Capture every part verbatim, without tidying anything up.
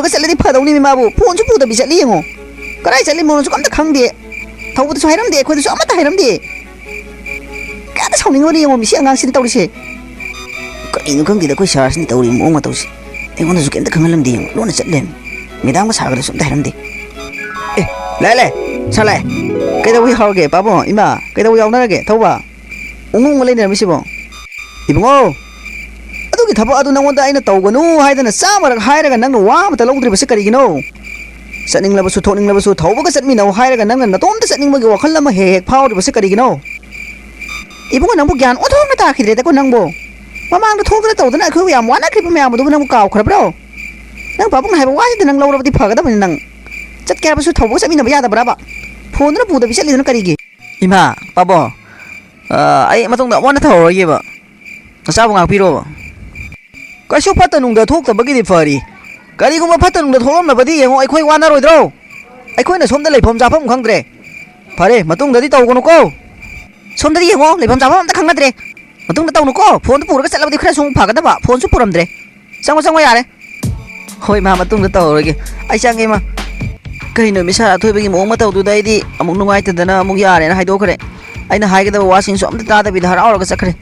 ꯆꯠꯂꯗꯤ ꯐꯗꯧꯅꯤ ꯃꯥꯕꯨ꯫ ꯐꯣꯟꯁꯨ ꯄꯨꯗꯕꯤ ꯆꯠꯂꯤ ꯌꯦꯡꯉꯣ꯫ ꯀꯗꯥꯏ ꯆꯠꯂꯤꯃꯣꯁꯨ ꯑꯝꯇ ꯈꯪꯗꯦ꯫ ꯊꯧꯕꯗꯁꯨ ꯍꯥꯏꯔꯝꯗꯦ, ꯑꯩꯈꯣꯏꯗꯁꯨ ꯑꯃꯠꯇ ꯍꯥꯏꯔꯝꯗꯦ꯫ ꯀꯌꯥꯗ ꯁꯥꯎꯅꯤꯡꯉꯨꯔꯦ ꯌꯦꯡꯉꯣ ꯃꯤ ꯁꯤ ꯑꯉꯥꯡꯁꯤꯅ ꯇꯧꯔꯤꯁꯦ꯫ ꯀꯔꯤꯅꯣ ꯈꯪꯗꯦꯗ ꯑꯩꯈꯣꯏ ꯁꯥꯔꯁꯤꯅ ꯇꯧꯔꯤꯕ ꯃꯑꯣꯡ ꯃꯇꯧꯁꯦ꯫ ꯑꯩꯉꯣꯟꯗꯁꯨ ꯀꯩꯝꯇ ꯈꯪꯍꯜꯂꯝꯗꯦ ꯌꯦꯡꯉꯣ, ꯂꯣꯟꯅ ꯆꯠ ꯂꯩꯔꯝꯃꯤ꯫ ꯃꯦꯗꯥꯝꯒ ꯁꯥꯔꯒꯗꯁꯨ ꯑꯝꯇ ꯍꯥꯏꯔꯝꯗꯦ꯫ ꯑꯦ, ꯂꯥꯛꯑꯦ, ꯂꯥꯛꯑꯦ, ꯁꯥꯔ ꯂꯥꯛꯑꯦ꯫ ꯀꯩꯗꯧꯕ ꯌꯥꯎꯔꯒꯦ ꯄꯥꯕꯨꯡ, ꯏꯃꯥ? ꯀꯩꯗꯧꯕ ꯌꯥꯎꯅꯔꯒꯦ? ꯊꯧꯕ, ꯎꯪꯉꯨ ꯎꯪꯉ ꯂꯩꯅꯔꯝꯃꯤꯁꯤꯕꯣ? ꯏꯕꯨꯡꯉꯣ, ꯑꯗꯨꯒꯤ ꯊꯕꯛ ꯑꯗꯨ ꯅꯉꯣꯟꯗ ꯑꯩꯅ ꯇꯧꯒꯅꯨ ꯍꯥꯏꯗꯅ ꯆꯥꯝꯃꯔꯛ ꯍꯥꯏꯔꯒ ꯅꯪꯅ ꯋꯥ ꯑꯃꯇ ꯂꯧꯗ꯭ꯔꯤꯕꯁꯤ ꯀꯔꯤꯒꯤꯅꯣ? ꯆꯠꯅꯤꯡꯂꯕꯁꯨ ꯊꯣꯛꯅꯤꯡꯂꯕꯁꯨ ꯊꯧꯕꯒ ꯆꯠꯃꯤꯟꯅꯧ ꯍꯥꯏꯔꯒ ꯅꯪꯅ ꯅꯇꯣꯝꯇ ꯆꯠꯅꯤꯡꯕꯒꯤ ꯋꯥꯈꯜ ꯑꯃ ꯍꯦꯛ ꯍꯦꯛ ꯐꯥꯎꯔꯤꯕꯁꯤ ꯀꯔꯤꯒꯤꯅꯣ? ꯏꯕꯨꯡꯉꯣ, ꯅꯪꯕꯨ ꯒ꯭ꯌꯥꯟ ꯑꯣꯟꯊꯣꯛꯅ ꯇꯥꯈꯤꯗ꯭ꯔꯦꯗꯀꯣ ꯅꯪꯕꯨ꯫ ꯃꯃꯥꯡꯗ ꯊꯣꯛꯇꯅ ꯇꯧꯗꯅ ꯑꯩꯈꯣꯏꯕꯨ ꯌꯥꯝ ꯋꯥꯅꯈ꯭ꯔꯤꯕ ꯃꯌꯥꯝ ꯑꯗꯨꯕꯨ ꯅꯪꯕꯨ ꯀꯥꯎꯈ꯭ꯔꯕ꯭ꯔꯣ? ꯅꯪ ꯄꯥꯕꯨꯡꯅ ꯍꯥꯏꯕ ꯋꯥꯁꯤꯗ ꯅꯪ ꯂꯧꯔꯕꯗꯤ ꯐꯒꯗꯕꯅꯤ ꯅꯪ꯫ ꯆꯠꯀꯦ ꯍꯥꯏꯕꯁꯨ ꯊꯧꯕꯒ ꯆꯠꯃꯤꯟꯅꯕ ꯌꯥꯗꯕ꯭ꯔꯕ? ꯐꯣꯟꯗꯨꯅ ꯄꯨꯗꯕꯤ ꯆꯠꯂꯤꯗꯨꯅ ꯀꯔꯤꯒꯤ? ꯏꯃꯥ, ꯄꯥꯕꯣ, ꯑ, ꯑꯩ ꯃꯇꯨꯡꯗ ꯑꯃꯨꯛ ꯍꯟꯅ ꯊꯧꯔꯔꯣꯏꯒꯦꯕ꯫ ꯅꯆꯥꯕꯨ ꯉꯥꯛꯄꯤꯔꯣꯕ꯫ ꯀꯩꯁꯨ ꯐꯠꯇ ꯅꯨꯡꯗ ꯊꯣꯛꯇꯕꯒꯤꯗꯤ ꯐꯔꯤ꯫ ꯀꯔꯤꯒꯨꯝꯕ ꯐꯠꯇ ꯅꯨꯡꯗ ꯊꯣꯛꯂꯝꯂꯕꯗꯤ ꯌꯦꯡꯉꯣ, ꯑꯩꯈꯣꯏ ꯋꯥꯅꯔꯣꯏꯗ꯭ꯔꯣ? ꯑꯩꯈꯣꯏꯅ ꯁꯣꯝꯗ ꯂꯩꯐꯝ ꯆꯥꯐꯝ ꯈꯪꯗ꯭ꯔꯦ꯫ ꯐꯔꯦ, ꯃꯇꯨꯡꯗꯗꯤ ꯇꯧꯒꯅꯨꯀꯣ꯫ ꯁꯣꯝꯗꯗꯤ ꯌꯦꯡꯉꯣ, ꯂꯩꯐꯝ ꯆꯥꯐꯝ ꯑꯝꯇ ꯈꯪꯅꯗ꯭ꯔꯦ꯫ ꯃꯇꯨꯡꯗ ꯇꯧꯅꯨꯀꯣ꯫ ꯐꯣꯟꯗꯨ ꯄꯨꯔꯒ ꯆꯠꯂꯕꯗꯤ ꯈꯔꯁꯨ ꯑꯃꯨꯛ ꯐꯒꯗꯕ꯫ ꯐꯣꯟꯁꯨ ꯄꯨꯔꯝꯗ꯭ꯔꯦ꯫ ꯆꯪꯉꯣ, ꯆꯪꯉꯣ, ꯌꯥꯔꯦ꯫ ꯍꯣꯏ, ꯃꯥ ꯃꯇꯨꯡꯗ ꯇꯧꯔꯔꯣꯏꯒꯦ꯫ ꯑꯩ ꯆꯪꯉꯦ, ꯃꯥ꯫ ꯀꯩꯅꯣ, ꯃꯤ ꯁꯥꯔ ꯑꯊꯣꯏꯕꯒꯤ ꯃꯑꯣꯡ ꯃꯇꯧꯗꯨꯗ ꯑꯩꯗꯤ ꯑꯃꯨꯛ ꯅꯨꯡꯉꯥꯏꯇꯗꯅ ꯑꯃꯨꯛ ꯌꯥꯔꯦꯅ ꯍꯥꯏꯗꯣꯛꯈ꯭ꯔꯦ꯫ ꯑꯩꯅ ꯍꯥꯏꯒꯗꯕ ꯋꯥꯁꯤꯡꯁꯨ ꯑꯝꯇ ꯇꯥꯗꯕꯤꯗ ꯍꯔꯥꯎꯔꯒ ꯆꯠꯈ꯭ꯔꯦ꯫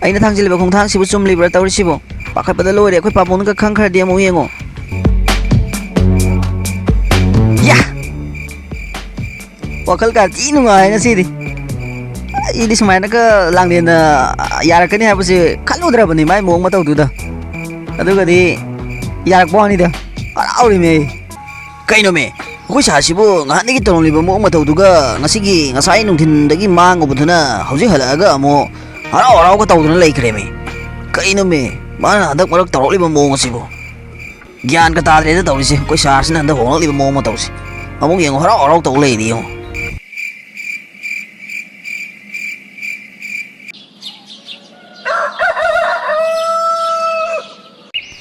ꯑꯩꯅ ꯊꯥꯡꯖꯤꯜꯂꯤꯕ ꯈꯣꯡꯊꯥꯡꯁꯤꯕꯨ ꯆꯨꯝꯂꯤꯕ꯭ꯔꯥ ꯇꯧꯔꯤꯁꯤꯕꯣ? ꯄꯥꯈꯠꯄꯗ ꯂꯣꯏꯔꯦ꯫ ꯑꯩꯈꯣꯏ ꯄꯥꯕꯨꯡꯅꯒ ꯈꯪꯈ꯭ꯔꯗꯤ ꯑꯃꯨꯛ ꯌꯦꯡꯉꯣ꯫ ꯌꯥ! ꯋꯥꯈꯜ ꯀꯥ ꯊꯤ ꯅꯨꯡꯉꯥꯏ ꯉꯁꯤꯗꯤ꯫ ꯑꯩꯗꯤ ꯁꯨꯃꯥꯏꯅꯒ ꯂꯥꯡꯂꯦꯟꯗ ꯌꯥꯔꯛꯀꯅꯤ ꯍꯥꯏꯕꯁꯦ ꯈꯜꯂꯨꯗ꯭ꯔꯕꯅꯤ, ꯃꯥꯏ ꯃꯑꯣꯡ ꯃꯇꯧꯗꯨꯗ꯫ ꯑꯗꯨꯒꯗꯤ ꯌꯥꯔꯛꯄ ꯋꯥꯅꯤꯗ꯫ ꯍꯔꯥꯎꯔꯤꯃꯦ ꯑꯩ꯫ ꯀꯩꯅꯣꯃꯦ, ꯑꯩꯈꯣꯏ ꯁꯥꯁꯤꯕꯨ ꯉꯍꯥꯟꯗꯒꯤ ꯇꯧꯔꯝꯂꯤꯕ ꯃꯑꯣꯡ ꯃꯇꯧꯗꯨꯒ ꯉꯁꯤꯒꯤ, ꯉꯁꯥꯏ ꯅꯨꯡꯊꯤꯟꯗꯒꯤ ꯃꯥꯡꯉꯨꯕꯗꯨꯅ ꯍꯧꯖꯤꯛ ꯍꯜꯂꯛꯑꯒ ꯑꯃꯨꯛ ꯍꯔꯥꯎ ꯍꯔꯥꯎꯒ ꯇꯧꯗꯨꯅ ꯂꯩꯈ꯭ꯔꯦꯃꯤ꯫ ꯀꯩꯅꯣꯃꯦ, ꯃꯥꯅ ꯍꯟꯗꯛ ꯃꯔꯛ ꯇꯧꯔꯛꯂꯤꯕ ꯃꯑꯣꯡ ꯑꯁꯤꯕꯨ? ꯒ꯭ꯌꯥꯟꯒ ꯇꯥꯗ꯭ꯔꯦꯗ ꯇꯧꯔꯤꯁꯦ꯫ ꯑꯩꯈꯣꯏ ꯁꯥꯔꯁꯤꯅ ꯍꯟꯗꯛ ꯍꯣꯡꯂꯛꯂꯤꯕ ꯃꯑꯣꯡ ꯃꯇꯧꯁꯦ꯫ ꯑꯃꯨꯛ ꯌꯦꯡꯉꯣ, ꯍꯔꯥꯎ ꯍꯔꯥꯎ ꯇꯧ ꯂꯩꯔꯤ ꯌꯦꯡꯉꯣ꯫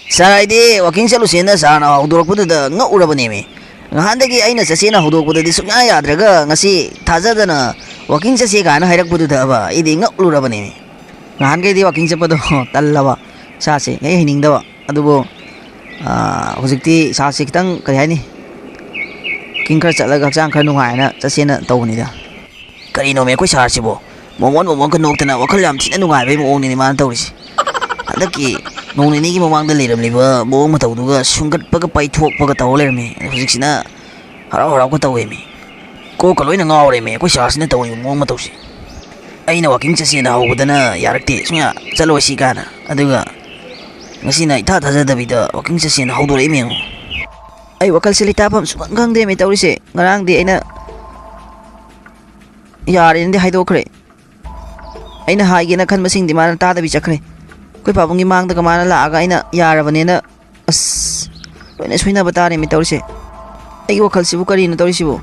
ꯁꯥꯔ, ꯑꯩꯗꯤ ꯋꯥꯀꯤꯡ ꯆꯠꯂꯨꯁꯦꯅ ꯁꯥꯔꯅ ꯍꯧꯗꯣꯔꯛꯄꯗꯨꯗ ꯉꯛꯎꯔꯕꯅꯦꯃꯤ꯫ ꯉꯍꯥꯟꯗꯒꯤ ꯑꯩꯅ ꯆꯠꯁꯦꯅ ꯍꯧꯗꯣꯛꯄꯗꯗꯤ ꯁꯨꯡꯌꯥ ꯌꯥꯗ꯭ꯔꯒ ꯉꯁꯤ ꯊꯥꯖꯗꯅ ꯋꯥꯀꯤꯡ ꯆꯠꯁꯦ ꯀꯥꯏꯅ ꯍꯥꯏꯔꯛꯄꯗꯨꯗꯕ ꯑꯩꯗꯤ ꯉꯛꯂꯨꯔꯕꯅꯦꯃꯤ꯫ ꯉꯍꯥꯟꯈꯩꯗꯤ ꯋꯥꯀꯤꯡ ꯆꯠꯄꯗꯣ ꯇꯜꯂꯕ, ꯏꯁꯥꯁꯦ ꯍꯦꯛ ꯍꯩꯅꯤꯡꯗꯕ꯫ ꯑꯗꯨꯕꯨ ꯑꯥ, ꯍꯧꯖꯤꯛꯇꯤ ꯏꯁꯥꯁꯤ ꯈꯤꯇꯪ, ꯀꯔꯤ ꯍꯥꯏꯅꯤ, ꯋꯥꯀꯤꯡ ꯈꯔ ꯆꯠꯂꯒ ꯍꯛꯆꯥꯡ ꯈꯔ ꯅꯨꯡꯉꯥꯏꯅ ꯆꯠꯁꯦꯅ ꯇꯧꯕꯅꯤꯗ꯫ ꯀꯔꯤꯅꯣꯃꯦ, ꯑꯩꯈꯣꯏ ꯁꯥꯔꯁꯤꯕꯣ ꯃꯣꯃꯣꯟ ꯃꯣꯃꯣꯟꯒ ꯅꯣꯛꯇꯅ ꯋꯥꯈꯜ ꯌꯥꯝ ꯊꯤꯅ ꯅꯨꯡꯉꯥꯏꯕꯩ ꯃꯑꯣꯡꯅꯤꯅꯦ ꯃꯥꯅ ꯇꯧꯔꯤꯁꯦ꯫ ꯍꯟꯗꯛꯀꯤ ꯅꯣꯡ ꯅꯤꯅꯤꯒꯤ ꯃꯃꯥꯡꯗ ꯂꯩꯔꯝꯂꯤꯕ ꯃꯑꯣꯡ ꯃꯇꯧꯗꯨꯒ ꯁꯨꯡꯒꯠꯄꯒ ꯄꯩꯊꯣꯛꯄꯒ ꯇꯧꯔ ꯂꯩꯔꯝꯃꯦ꯫ ꯑꯗꯣ ꯍꯧꯖꯤꯛꯁꯤꯅ ꯍꯔꯥꯎ ꯍꯔꯥꯎꯒ ꯇꯧꯋꯦꯃꯤ꯫ ꯀꯣꯛꯀ ꯂꯣꯏꯅ ꯉꯥꯎꯔꯦꯃꯤ ꯑꯩꯈꯣꯏ ꯁꯥꯔꯁꯤꯅ ꯇꯧꯔꯤꯕ ꯃꯑꯣꯡ ꯃꯇꯧꯁꯦ꯫ ꯑꯩꯅ ꯋꯥꯀꯤꯡ ꯆꯠꯁꯦꯅ ꯍꯧꯕꯗꯅ ꯌꯥꯔꯛꯇꯦ, ꯁꯨꯡꯌꯥ ꯆꯠꯂꯣꯏꯁꯤ ꯀꯥꯏꯅ꯫ ꯑꯗꯨꯒ ꯉꯁꯤꯅ ꯏꯊꯥ ꯊꯥꯖꯗꯕꯤꯗ ꯋꯥꯀꯤꯡ ꯆꯠꯁꯦꯅ ꯍꯧꯗꯣꯔꯛꯏꯃꯤ ꯌꯦꯡꯉꯣ꯫ ꯑꯩ ꯋꯥꯈꯜꯁꯦ ꯂꯩꯇꯥꯐꯝ ꯁꯨꯈꯪ ꯈꯪꯗꯦꯃꯤ ꯇꯧꯔꯤꯁꯦ꯫ ꯉꯔꯥꯡꯗꯤ ꯑꯩꯅ ꯌꯥꯔꯦꯅꯗꯤ ꯍꯥꯏꯗꯣꯛꯈ꯭ꯔꯦ꯫ ꯑꯩꯅ ꯍꯥꯏꯒꯦꯅ ꯈꯟꯕꯁꯤꯡꯗꯤ ꯃꯥꯅ ꯇꯥꯗꯕꯤ ꯆꯠꯈ꯭ꯔꯦ꯫ ꯑꯩꯈꯣꯏ ꯄꯥꯕꯨꯡꯒꯤ ꯃꯥꯡꯗꯒ ꯃꯥꯅ ꯂꯥꯛꯑꯒ ꯑꯩꯅ ꯌꯥꯔꯕꯅꯦꯅ, ꯑꯁ, ꯂꯣꯏꯅ ꯁꯣꯏꯅꯕ ꯇꯥꯔꯦꯃꯤ ꯇꯧꯔꯤꯁꯦ꯫ ꯑꯩꯒꯤ ꯋꯥꯈꯜꯁꯤꯕꯨ ꯀꯔꯤꯅꯣ ꯇꯧꯔꯤꯁꯤꯕꯨ?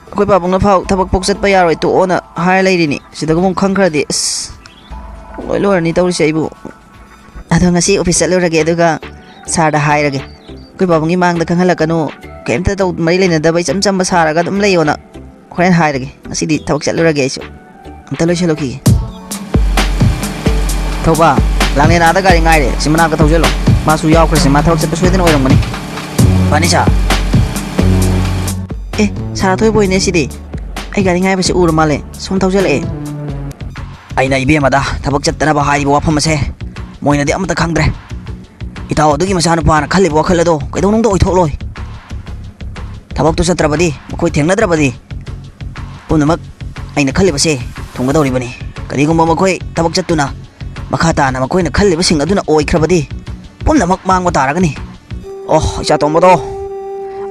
ꯑꯩꯈꯣꯏ ꯄꯥꯕꯨꯡꯅ ꯐꯥꯎ ꯊꯕꯛ ꯄꯣꯛ ꯆꯠꯄ ꯌꯥꯔꯣꯏ, ꯇꯣꯛꯑꯣꯅ ꯍꯥꯏꯔ ꯂꯩꯔꯤꯅꯤ꯫ ꯁꯤꯗꯒ ꯑꯃꯨꯛ ꯈꯪꯈ꯭ꯔꯗꯤ, ꯑꯁ, ꯂꯣꯏ ꯂꯣꯏꯔꯅꯤ ꯇꯧꯔꯤꯁꯦ ꯑꯩꯕꯨ꯫ ꯑꯗꯣ ꯉꯁꯤ ꯑꯣꯐꯤꯁ ꯆꯠꯂꯨꯔꯒꯦ, ꯑꯗꯨꯒ ꯁꯥꯔꯗ ꯍꯥꯏꯔꯒꯦ꯫ ꯑꯩꯈꯣꯏ ꯄꯥꯕꯨꯡꯒꯤ ꯃꯥꯡꯗ ꯈꯪꯍꯜꯂꯛꯀꯅꯨ, ꯀꯩꯝꯇ ꯇꯧ-, ꯃꯔꯤ ꯂꯩꯅꯗꯕ ꯏꯆꯝ ꯆꯝꯕ ꯁꯥꯔꯒ ꯑꯗꯨꯝ ꯂꯩꯌꯣꯅ꯫ ꯍꯣꯔꯦꯟ ꯍꯥꯏꯔꯒꯦ, ꯉꯁꯤꯗꯤ ꯊꯕꯛ ꯆꯠꯂꯨꯔꯒꯦ ꯑꯩꯁꯨ꯫ ꯑꯝꯇ ꯂꯣꯏꯁꯤꯜꯂꯨꯈꯤꯒꯦ꯫ ꯊꯧꯕ, ꯂꯥꯡꯂꯦꯟ ꯑꯥꯗ ꯒꯥꯔꯤ ꯉꯥꯏꯔꯦ, ꯁꯤ ꯃꯅꯥꯛꯇ ꯊꯧꯖꯤꯜꯂꯣ꯫ ꯃꯥꯁꯨ ꯌꯥꯎꯈ꯭ꯔꯁꯦ, ꯃꯥ ꯊꯕꯛ ꯆꯠꯄ ꯁꯣꯏꯗꯅ ꯑꯣꯏꯔꯝꯒꯅꯤ꯫ ꯐꯅꯤ ꯁꯥꯔ꯫ ꯑꯦ, ꯁꯥꯔ ꯑꯊꯣꯏꯕ ꯑꯣꯏꯅꯦ ꯁꯤꯗꯤ꯫ ꯑꯩ ꯒꯥꯔꯤ ꯉꯥꯏꯕꯁꯤ ꯎꯔ ꯃꯥꯜꯂꯦ, ꯁꯣꯝ ꯊꯧꯖꯤꯜꯂꯛꯑꯦ꯫ ꯑꯩꯅ ꯏꯕꯦꯝꯃꯗ ꯊꯕꯛ ꯆꯠꯇꯅꯕ ꯍꯥꯏꯔꯤꯕ ꯋꯥꯐꯝ ꯑꯁꯦ ꯃꯣꯏꯅꯗꯤ ꯑꯃꯠꯇ ꯈꯪꯗ꯭ꯔꯦ꯫ ꯏꯇꯥꯎ ꯑꯗꯨꯒꯤ ꯃꯆꯥꯅꯨꯄꯥꯅ ꯈꯜꯂꯤꯕ ꯋꯥꯈꯜ ꯑꯗꯣ ꯀꯩꯗꯧꯅꯨꯡꯗ ꯑꯣꯏꯊꯣꯛꯂꯣꯏ꯫ ꯊꯕꯛꯇꯨ ꯆꯠꯇ꯭ꯔꯕꯗꯤ, ꯃꯈꯣꯏ ꯊꯦꯡꯅꯗ꯭ꯔꯕꯗꯤ, ꯄꯨꯝꯅꯃꯛ ꯑꯩꯅ ꯈꯜꯂꯤꯕꯁꯦ ꯊꯨꯡꯒꯗꯧꯔꯤꯕꯅꯤ꯫ ꯀꯔꯤꯒꯨꯝꯕ ꯃꯈꯣꯏ ꯊꯕꯛ ꯆꯠꯇꯨꯅ ꯃꯈꯥ ꯇꯥꯅ ꯃꯈꯣꯏꯅ ꯈꯜꯂꯤꯕꯁꯤꯡ ꯑꯗꯨꯅ ꯑꯣꯏꯈ꯭ꯔꯕꯗꯤ, ꯄꯨꯝꯅꯃꯛ ꯃꯥꯡꯕ ꯇꯥꯔꯒꯅꯤ꯫ ꯑꯣ, ꯏꯆꯥ ꯇꯣꯝꯕꯗꯣ,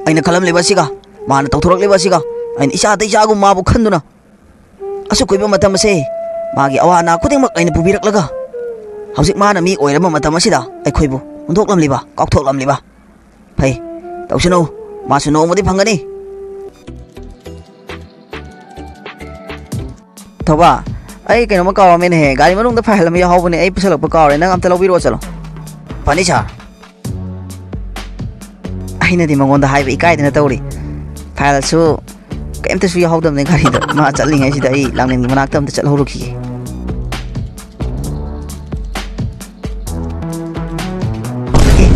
ꯑꯩꯅ ꯈꯜꯂꯝꯂꯤꯕ ꯑꯁꯤꯒ, ꯃꯥꯅ ꯇꯧꯊꯣꯔꯛꯂꯤꯕ ꯑꯁꯤꯒ, ꯑꯩꯅ ꯏꯆꯥꯗ ꯏꯆꯥꯒꯨꯝ ꯃꯥꯕꯨ ꯈꯟꯗꯨꯅ ꯑꯁꯨꯛ ꯀꯨꯏꯕ ꯃꯇꯝ ꯑꯁꯦ ꯃꯥꯒꯤ ꯑꯋꯥ ꯑꯅꯥ ꯈꯨꯗꯤꯡꯃꯛ ꯑꯩꯅ ꯄꯨꯕꯤꯔꯛꯂꯒ, ꯍꯧꯖꯤꯛ ꯃꯥꯅ ꯃꯤ ꯑꯣꯏꯔꯕ ꯃꯇꯝ ꯑꯁꯤꯗ ꯑꯩꯈꯣꯏꯕꯨ ꯍꯨꯟꯗꯣꯛꯂꯝꯂꯤꯕ, ꯀꯥꯎꯊꯣꯛꯂꯝꯂꯤꯕ꯫ ꯐꯩ, ꯇꯧꯁꯅꯨ, ꯃꯥꯁꯨ ꯅꯣꯡꯃꯗꯤ ꯐꯪꯒꯅꯤ꯫ ꯊꯧꯕ, ꯑꯩ ꯀꯩꯅꯣꯝꯃ ꯀꯥꯎꯔꯝꯃꯦꯅꯦꯍꯦ, ꯒꯥꯔꯤ ꯃꯅꯨꯡꯗ ꯐꯥꯏꯜ ꯑꯃ ꯌꯥꯎꯍꯧꯕꯅꯦ, ꯑꯩ ꯄꯨꯁꯜꯂꯛꯄ ꯀꯥꯎꯔꯦ, ꯅꯪ ꯑꯝꯇ ꯂꯧꯕꯤꯔꯛꯑꯣ ꯆꯠꯂꯣ꯫ ꯐꯅꯤ ꯁꯥꯔ꯫ ꯑꯩꯅꯗꯤ ꯃꯉꯣꯟꯗ ꯍꯥꯏꯕ ꯏꯀꯥꯏꯗꯅ ꯇꯧꯔꯤ꯫ ꯐꯥꯏꯜꯁꯨ ꯀꯩꯝꯇꯁꯨ ꯌꯥꯎꯍꯧꯗꯕꯅꯦ ꯒꯥꯔꯤꯗ꯫ ꯃꯥ ꯆꯠꯂꯤꯉꯩꯁꯤꯗ ꯑꯩ ꯂꯥꯡꯂꯦꯟꯒꯤ ꯃꯅꯥꯛꯇ ꯑꯝꯇ ꯆꯠꯍꯧꯔꯨꯈꯤꯒꯦ꯫ ꯑꯦ,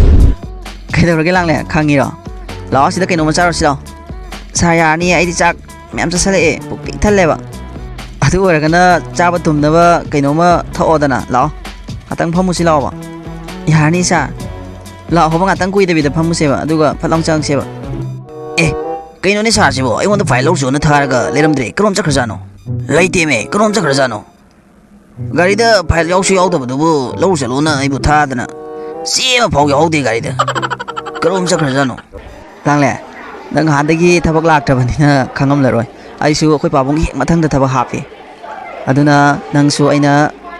ꯀꯩꯗꯧꯔꯒꯦ ꯂꯥꯡꯂꯦ? ꯈꯪꯉꯤꯔꯣ? ꯂꯥꯛꯑꯣ, ꯁꯤꯗ ꯀꯩꯅꯣꯝꯃ ꯆꯥꯔꯨꯁꯤ ꯂꯥꯛꯑꯣ꯫ ꯁꯥꯔ, ꯌꯥꯔꯅꯤꯌꯦ, ꯑꯩꯗꯤ ꯆꯥꯛ ꯃꯌꯥꯝ ꯆꯥꯁꯜꯂꯛꯑꯦ, ꯄꯨꯛ ꯄꯤꯛ ꯊꯜꯂꯦꯕ꯫ ꯑꯗꯨ ꯑꯣꯏꯔꯒꯅ ꯆꯥꯕ ꯇꯨꯝꯅꯕ ꯀꯩꯅꯣꯝꯃ ꯊꯛꯑꯣꯗꯅ, ꯂꯥꯛꯑꯣ꯫ ꯉꯥꯛꯇꯪ ꯐꯝꯃꯨꯁꯤ ꯂꯥꯛꯑꯣꯕ꯫ ꯌꯥꯔꯅꯤ ꯁꯥꯔ꯫ ꯂꯥꯛꯑꯣꯕ, ꯉꯥꯛꯇꯪ ꯀꯨꯏꯗꯕꯤꯗ ꯐꯝꯃꯨꯁꯦꯕ, ꯑꯗꯨꯒ ꯐꯠ ꯂꯥꯎ ꯆꯪꯉꯛꯁꯦꯕ꯫ ꯑꯦ, ꯀꯩꯅꯣꯅꯦ ꯁꯥꯔꯁꯤꯕꯣ? ꯑꯩꯉꯣꯟꯗ ꯐꯥꯏꯜ ꯂꯧꯔꯨ ꯆꯣꯅ ꯊꯥꯔꯒ ꯂꯩꯔꯝꯗ꯭ꯔꯦ, ꯀꯔꯣꯝ ꯆꯠꯈ꯭ꯔꯖꯥꯠꯅꯣ? ꯂꯩꯇꯦꯃꯦ, ꯀꯔꯣꯝ ꯆꯠꯈ꯭ꯔꯖꯥꯠꯅꯣ? ꯒꯥꯔꯤꯗ ꯐꯥꯏꯜ ꯌꯥꯎꯁꯨ ꯌꯥꯎꯗꯕꯗꯨꯕꯨ ꯂꯧꯔꯨ ꯆꯠꯂꯣꯅ ꯑꯩꯕꯨ ꯊꯥꯗꯅ ꯆꯦ ꯑꯃ ꯐꯥꯎ ꯌꯥꯎꯍꯧꯗꯦ ꯒꯥꯔꯤꯗ꯫ ꯀꯔꯣꯝ ꯆꯠꯈ꯭ꯔꯖꯥꯠꯅꯣ? ꯂꯥꯡꯂꯦ, ꯅꯪ ꯅꯍꯥꯟꯗꯒꯤ ꯊꯕꯛ ꯂꯥꯛꯇ꯭ꯔꯕꯅꯤꯅ ꯈꯪꯉꯝꯂꯔꯣꯏ꯫ ꯑꯩꯁꯨ ꯑꯩꯈꯣꯏ ꯄꯥꯕꯨꯡꯒꯤ ꯍꯦꯛ ꯃꯊꯪꯗ ꯊꯕꯛ ꯍꯥꯞꯄꯤ꯫ ꯑꯗꯨꯅ ꯅꯪꯁꯨ ꯑꯩꯅ,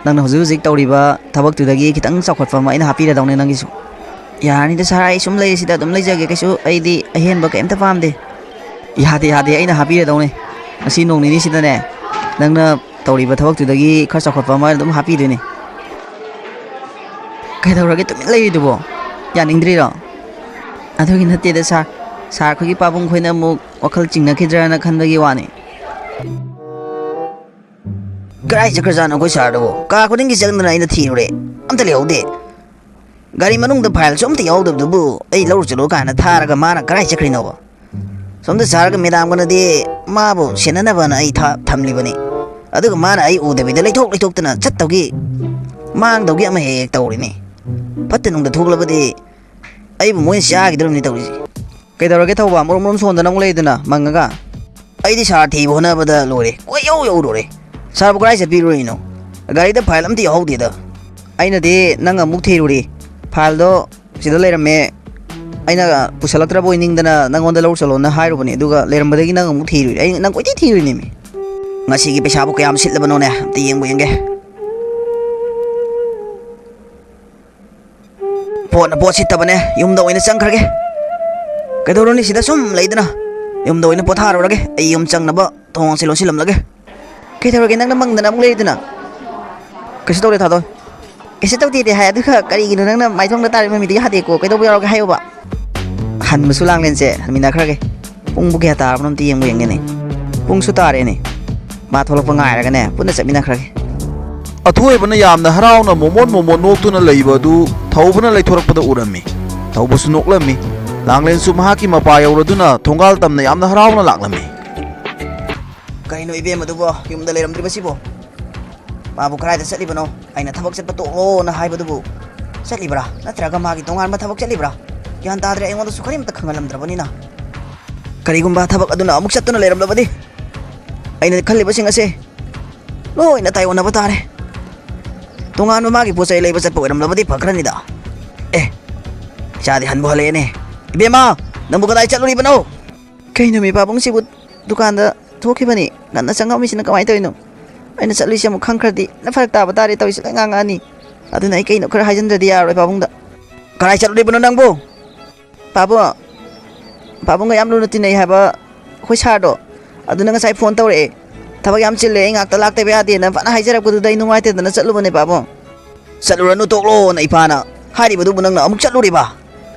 ꯅꯪꯅ ꯍꯧꯖꯤꯛ ꯍꯧꯖꯤꯛ ꯇꯧꯔꯤꯕ ꯊꯕꯛꯇꯨꯗꯒꯤ ꯈꯤꯇꯪ ꯆꯥꯎꯈꯠꯄ ꯑꯃ ꯑꯩꯅ ꯍꯥꯞꯄꯤꯔꯗꯧꯅꯦ ꯅꯪꯒꯤꯁꯨ꯫ ꯌꯥꯔꯅꯤꯗ ꯁꯥꯔ, ꯑꯩ ꯁꯨꯝ ꯂꯩꯔꯤꯁꯤꯗ ꯑꯗꯨꯝ ꯂꯩꯖꯒꯦ, ꯀꯩꯁꯨ ꯑꯩꯗꯤ ꯑꯍꯦꯟꯕ ꯀꯩꯝꯇ ꯄꯥꯝꯗꯦ꯫ ꯌꯥꯗꯦ, ꯌꯥꯗꯦ, ꯑꯩꯅ ꯍꯥꯞꯄꯤꯔꯗꯧꯅꯦ꯫ ꯉꯁꯤ ꯅꯣꯡ ꯅꯤꯅꯤꯁꯤꯗꯅꯦ, ꯅꯪꯅ ꯇꯧꯔꯤꯕ ꯊꯕꯛꯇꯨꯗꯒꯤ ꯈꯔ ꯆꯥꯎꯈꯠꯄ ꯑꯃ ꯑꯗꯨꯝ ꯍꯥꯞꯄꯤꯗꯣꯏꯅꯦ꯫ ꯀꯩꯗꯧꯔꯒꯦ ꯇꯨꯃꯤꯟ ꯂꯩꯔꯤꯗꯨꯕꯣ? ꯌꯥꯅꯤꯡꯗ꯭ꯔꯤꯔꯣ? ꯑꯗꯨꯒꯤ ꯅꯠꯇꯦꯗ ꯁꯥꯔ, ꯁꯥꯔ ꯑꯩꯈꯣꯏꯒꯤ ꯄꯥꯕꯨꯡ ꯈꯣꯏꯅ ꯑꯃꯨꯛ ꯋꯥꯈꯜ ꯆꯤꯡꯅꯈꯤꯗ꯭ꯔꯅ ꯈꯟꯕꯒꯤ ꯋꯥꯅꯤ꯫ ꯀꯗꯥꯏ ꯆꯠꯈ꯭ꯔꯖꯥꯠꯅꯣ ꯑꯩꯈꯣꯏ ꯁꯥꯔꯗꯨꯕꯣ? ꯀꯥ ꯈꯨꯗꯤꯡꯒꯤ ꯆꯪꯗꯅ ꯑꯩꯅ ꯊꯤꯔꯨꯔꯦ, ꯑꯝꯇ ꯂꯩꯍꯧꯗꯦ꯫ ꯒꯥꯔꯤ ꯃꯅꯨꯡꯗ ꯐꯥꯏꯜꯁꯨ ꯑꯝꯇ ꯌꯥꯎꯗꯕꯗꯨꯕꯨ ꯑꯩ ꯂꯧꯔꯨ ꯆꯠꯂꯣ ꯀꯥꯏꯅ ꯊꯥꯔꯒ ꯃꯥꯅ ꯀꯗꯥꯏ ꯆꯠꯈ꯭ꯔꯤꯅꯣꯕ? ꯁꯣꯝꯗ ꯁꯥꯔꯒ ꯃꯦꯗꯥꯝꯒꯅꯗꯤ ꯃꯥꯕꯨ ꯁꯦꯟꯅꯅꯕꯅ ꯑꯩ ꯊꯥ-, ꯊꯝꯂꯤꯕꯅꯤ꯫ ꯑꯗꯨꯒ ꯃꯥꯅ ꯑꯩ ꯎꯗꯕꯤꯗ ꯂꯩꯊꯣꯛ ꯂꯩꯊꯣꯛꯇꯅ ꯆꯠꯇꯧꯒꯤ, ꯃꯥꯡꯗꯧꯒꯤ ꯑꯃ ꯍꯦꯛ ꯍꯦꯛ ꯇꯧꯔꯤꯅꯤ꯫ ꯐꯠꯇ ꯅꯨꯡꯗ ꯊꯣꯛꯂꯕꯗꯤ ꯑꯩꯕꯨ ꯃꯣꯏꯅ ꯆꯥꯈꯤꯗꯧꯔꯤꯕꯅꯤ ꯇꯧꯔꯤꯁꯦ꯫ ꯀꯩꯗꯧꯔꯒꯦ ꯊꯧꯕ? ꯃꯔꯨꯝ ꯃꯔꯨꯝ ꯁꯣꯟꯗꯅ ꯑꯃꯨꯛ ꯂꯩꯗꯅ ꯃꯪꯉꯒ꯫ ꯑꯩꯗꯤ ꯁꯥꯔ ꯊꯤꯕ ꯍꯣꯠꯅꯕꯗ ꯂꯣꯏꯔꯦ꯫ ꯀꯣꯏ ꯌꯧ ꯌꯧꯔꯨꯔꯦ꯫ ꯁꯥꯔꯕꯨ ꯀꯗꯥꯏ ꯆꯠꯄꯤꯔꯨꯔꯤꯅꯣ? ꯒꯥꯔꯤꯗ ꯐꯥꯏꯜ ꯑꯝꯇ ꯌꯥꯎꯍꯧꯗꯦꯗ꯫ ꯑꯩꯅꯗꯤ ꯅꯪ ꯑꯃꯨꯛ ꯊꯤꯔꯨꯔꯤ꯫ ꯐꯥꯏꯜꯗꯣ ꯁꯤꯗ ꯂꯩꯔꯝꯃꯦ꯫ ꯑꯩꯅ ꯄꯨꯁꯜꯂꯛꯇ꯭ꯔꯕꯣꯏ ꯅꯤꯡꯗꯅ ꯅꯪꯉꯣꯟꯗ ꯂꯧꯔꯨ ꯆꯠꯂꯣꯅ ꯍꯥꯏꯔꯨꯕꯅꯦ, ꯑꯗꯨꯒ ꯂꯩꯔꯝꯕꯗꯒꯤ ꯅꯪ ꯑꯃꯨꯛ ꯊꯤꯔꯨꯔꯦ꯫ ꯑꯩ ꯅꯪ ꯀꯣꯏꯊꯤ ꯊꯤꯔꯨꯔꯤꯅꯦꯃꯤ꯫ ꯉꯁꯤꯒꯤ ꯄꯩꯁꯥꯕꯨ ꯀꯌꯥꯝ ꯁꯤꯠꯂꯕꯅꯣꯅꯦ? ꯑꯝꯇ ꯌꯦꯡꯕꯨ ꯌꯦꯡꯒꯦ꯫ ꯄꯣꯠꯅ ꯄꯣꯠ ꯁꯤꯠꯇꯕꯅꯦ, ꯌꯨꯝꯗ ꯑꯣꯏꯅ ꯆꯪꯈ꯭ꯔꯒꯦ꯫ ꯀꯩꯗꯧꯔꯨꯅꯤ ꯁꯤꯗ ꯁꯨꯝ ꯂꯩꯗꯅ? ꯌꯨꯝꯗ ꯑꯣꯏꯅ ꯄꯣꯊꯥꯔꯨꯔꯒꯦ꯫ ꯑꯩ ꯌꯨꯝ ꯆꯪꯅꯕ ꯊꯣꯡꯁꯤ ꯂꯣꯟꯁꯤꯜꯂꯝꯂꯒꯦ꯫ ꯀꯩꯗꯧꯔꯒꯦ ꯅꯪꯅ ꯃꯪꯗꯅ ꯑꯃꯨꯛ ꯂꯩꯔꯤꯗꯨꯅ? ꯀꯩꯁꯨ ꯇꯧꯗꯦ ꯊꯥꯗꯣꯏ꯫ ꯀꯩꯁꯨ ꯇꯧꯗꯦꯗꯤ ꯍꯥꯏ, ꯑꯗꯨꯒ ꯀꯔꯤꯒꯤꯅꯣ ꯅꯪꯅ ꯃꯥꯏꯊꯣꯡꯗ ꯇꯥꯔꯤ ꯃꯃꯤꯗꯣ ꯌꯥꯗꯦꯀꯣ? ꯀꯩꯗꯧꯕ ꯌꯥꯎꯔꯒꯦ ꯍꯥꯏꯌꯣꯕ꯫ ꯍꯟꯕꯁꯨ ꯂꯥꯡꯂꯦꯟꯁꯦ, ꯍꯟꯃꯤꯟꯅꯈ꯭ꯔꯒꯦ꯫ ꯄꯨꯡꯕꯨ ꯀꯌꯥ ꯇꯥꯔꯕꯅꯣ ꯑꯝꯇ ꯌꯦꯡꯕ ꯌꯦꯡꯒꯦꯅꯦ꯫ ꯄꯨꯡꯁꯨ ꯇꯥꯔꯦꯅꯦ꯫ ꯃꯥ ꯊꯣꯛꯂꯛꯄ ꯉꯥꯏꯔꯒꯅꯦ, ꯄꯨꯟꯅ ꯆꯠꯃꯤꯟꯅꯈ꯭ꯔꯒꯦ꯫ ꯑꯊꯣꯏꯕꯅ ꯌꯥꯝꯅ ꯍꯔꯥꯎꯅ ꯃꯣꯃꯣꯟ ꯃꯣꯃꯣꯟ ꯅꯣꯛꯇꯨꯅ ꯂꯩꯕ ꯑꯗꯨ ꯊꯧꯕꯅ ꯂꯩꯊꯣꯔꯛꯄꯗ ꯎꯔꯝꯃꯤ꯫ ꯊꯧꯕꯁꯨ ꯅꯣꯛꯂꯝꯃꯤ꯫ ꯂꯥꯡꯂꯦꯟꯁꯨ ꯃꯍꯥꯛꯀꯤ ꯃꯄꯥ ꯌꯧꯔꯗꯨꯅ ꯊꯣꯡꯒꯥꯜ ꯇꯝꯅ ꯌꯥꯝꯅ ꯍꯔꯥꯎꯅ ꯂꯥꯛꯂꯝꯃꯤ꯫ "ꯀꯩꯅꯣ ꯏꯕꯦꯝ ꯑꯗꯨꯕꯣ ꯌꯨꯝꯗ ꯂꯩꯔꯝꯗ꯭ꯔꯤꯕꯁꯤꯕꯣ? ꯃꯥꯕꯨ ꯀꯗꯥꯏꯗ ꯆꯠꯂꯤꯕꯅꯣ? ꯑꯩꯅ ꯊꯕꯛ ꯆꯠꯄ ꯇꯣꯛꯂꯣꯅ ꯍꯥꯏꯕꯗꯨꯕꯨ ꯆꯠꯂꯤꯕ꯭ꯔꯥ? ꯅꯠꯇ꯭ꯔꯒ ꯃꯥꯒꯤ ꯇꯣꯉꯥꯟꯕ ꯊꯕꯛ ꯆꯠꯂꯤꯕ꯭ꯔꯥ? ꯒ꯭ꯌꯥꯟ ꯇꯥꯗ꯭ꯔꯦ, ꯑꯩꯉꯣꯟꯗꯁꯨ ꯀꯔꯤꯝꯇ ꯈꯪꯍꯜꯂꯝꯗ꯭ꯔꯕꯅꯤꯅ꯫ ꯀꯔꯤꯒꯨꯝꯕ ꯊꯕꯛ ꯑꯗꯨꯅ ꯑꯃꯨꯛ ꯆꯠꯇꯨꯅ ꯂꯩꯔꯝꯂꯕꯗꯤ ꯑꯩꯅ ꯈꯜꯂꯤꯕꯁꯤꯡ ꯑꯁꯦ ꯂꯣꯏꯅ ꯇꯥꯏꯑꯣꯟꯅꯕ ꯇꯥꯔꯦ꯫ ꯇꯣꯉꯥꯟꯕ ꯃꯥꯒꯤ ꯄꯣꯠ ꯆꯩ ꯂꯩꯕ ꯆꯠꯄ ꯑꯣꯏꯔꯝꯂꯕꯗꯤ ꯐꯈ꯭ꯔꯅꯤꯗ꯫ ꯑꯦ, ꯏꯆꯥꯗꯤ ꯍꯟꯕꯨ ꯍꯜꯂꯛꯑꯦꯅꯦ꯫ ꯏꯕꯦꯝꯃ, ꯅꯪꯕꯨ ꯀꯗꯥꯏ ꯆꯠꯂꯨꯔꯤꯕꯅꯣ?" "ꯀꯩꯅꯣ ꯃꯤ ꯄꯥꯕꯨꯡꯁꯤꯕꯨ ꯗꯨꯀꯥꯟꯗ ꯊꯣꯛꯈꯤꯕꯅꯤ, ꯉꯟꯅ ꯆꯪꯉꯝꯃꯤꯁꯤꯅ ꯀꯃꯥꯏꯅ ꯇꯧꯔꯤꯅꯣ? ꯑꯩꯅ ꯆꯠꯂꯤꯁꯦ ꯑꯃꯨꯛ ꯈꯪꯈ꯭ꯔꯗꯤ ꯅ ꯐꯔꯛ ꯇꯥꯕ ꯇꯥꯔꯦ ꯇꯧꯔꯤꯁꯦ, ꯂꯣꯏ ꯉꯥꯡꯉꯛꯑꯅꯤ꯫ ꯑꯗꯨꯅ ꯑꯩ ꯀꯩꯅꯣ ꯈꯔ ꯍꯥꯏꯖꯤꯟꯗ꯭ꯔꯗꯤ ꯌꯥꯔꯔꯣꯏ ꯄꯥꯕꯨꯡꯗ꯫" "ꯀꯗꯥꯏ ꯆꯠꯂꯨꯔꯤꯕꯅꯣ ꯅꯪꯕꯨ?" "ꯄꯥꯕꯨꯡ, ꯄꯥꯕꯨꯡꯒ ꯌꯥꯝ ꯂꯨꯅ ꯇꯤꯟꯅꯩ ꯍꯥꯏꯕ ꯑꯩꯈꯣꯏ ꯁꯥꯔꯗꯣ, ꯑꯗꯨꯅ ꯉꯁꯥꯏ ꯐꯣꯟ ꯇꯧꯔꯛꯑꯦ꯫ ꯊꯕꯛ ꯌꯥꯝ ꯆꯤꯜꯂꯦ, ꯑꯩ ꯉꯥꯛꯇ ꯂꯥꯛꯇꯕ ꯌꯥꯗꯦꯅ ꯐꯖꯅ ꯍꯥꯏꯖꯔꯛꯄꯗꯨꯗ ꯑꯩ ꯅꯨꯡꯉꯥꯏꯇꯗꯅ ꯆꯠꯂꯨꯕꯅꯦ ꯄꯥꯕꯨꯡ꯫" "ꯆꯠꯂꯨꯔꯅꯨ ꯇꯣꯛꯂꯣꯅ ꯏꯄꯥꯅ ꯍꯥꯏꯔꯤꯕꯗꯨꯕꯨ ꯅꯪꯅ ꯑꯃꯨꯛ ꯆꯠꯂꯨꯔꯤꯕ?"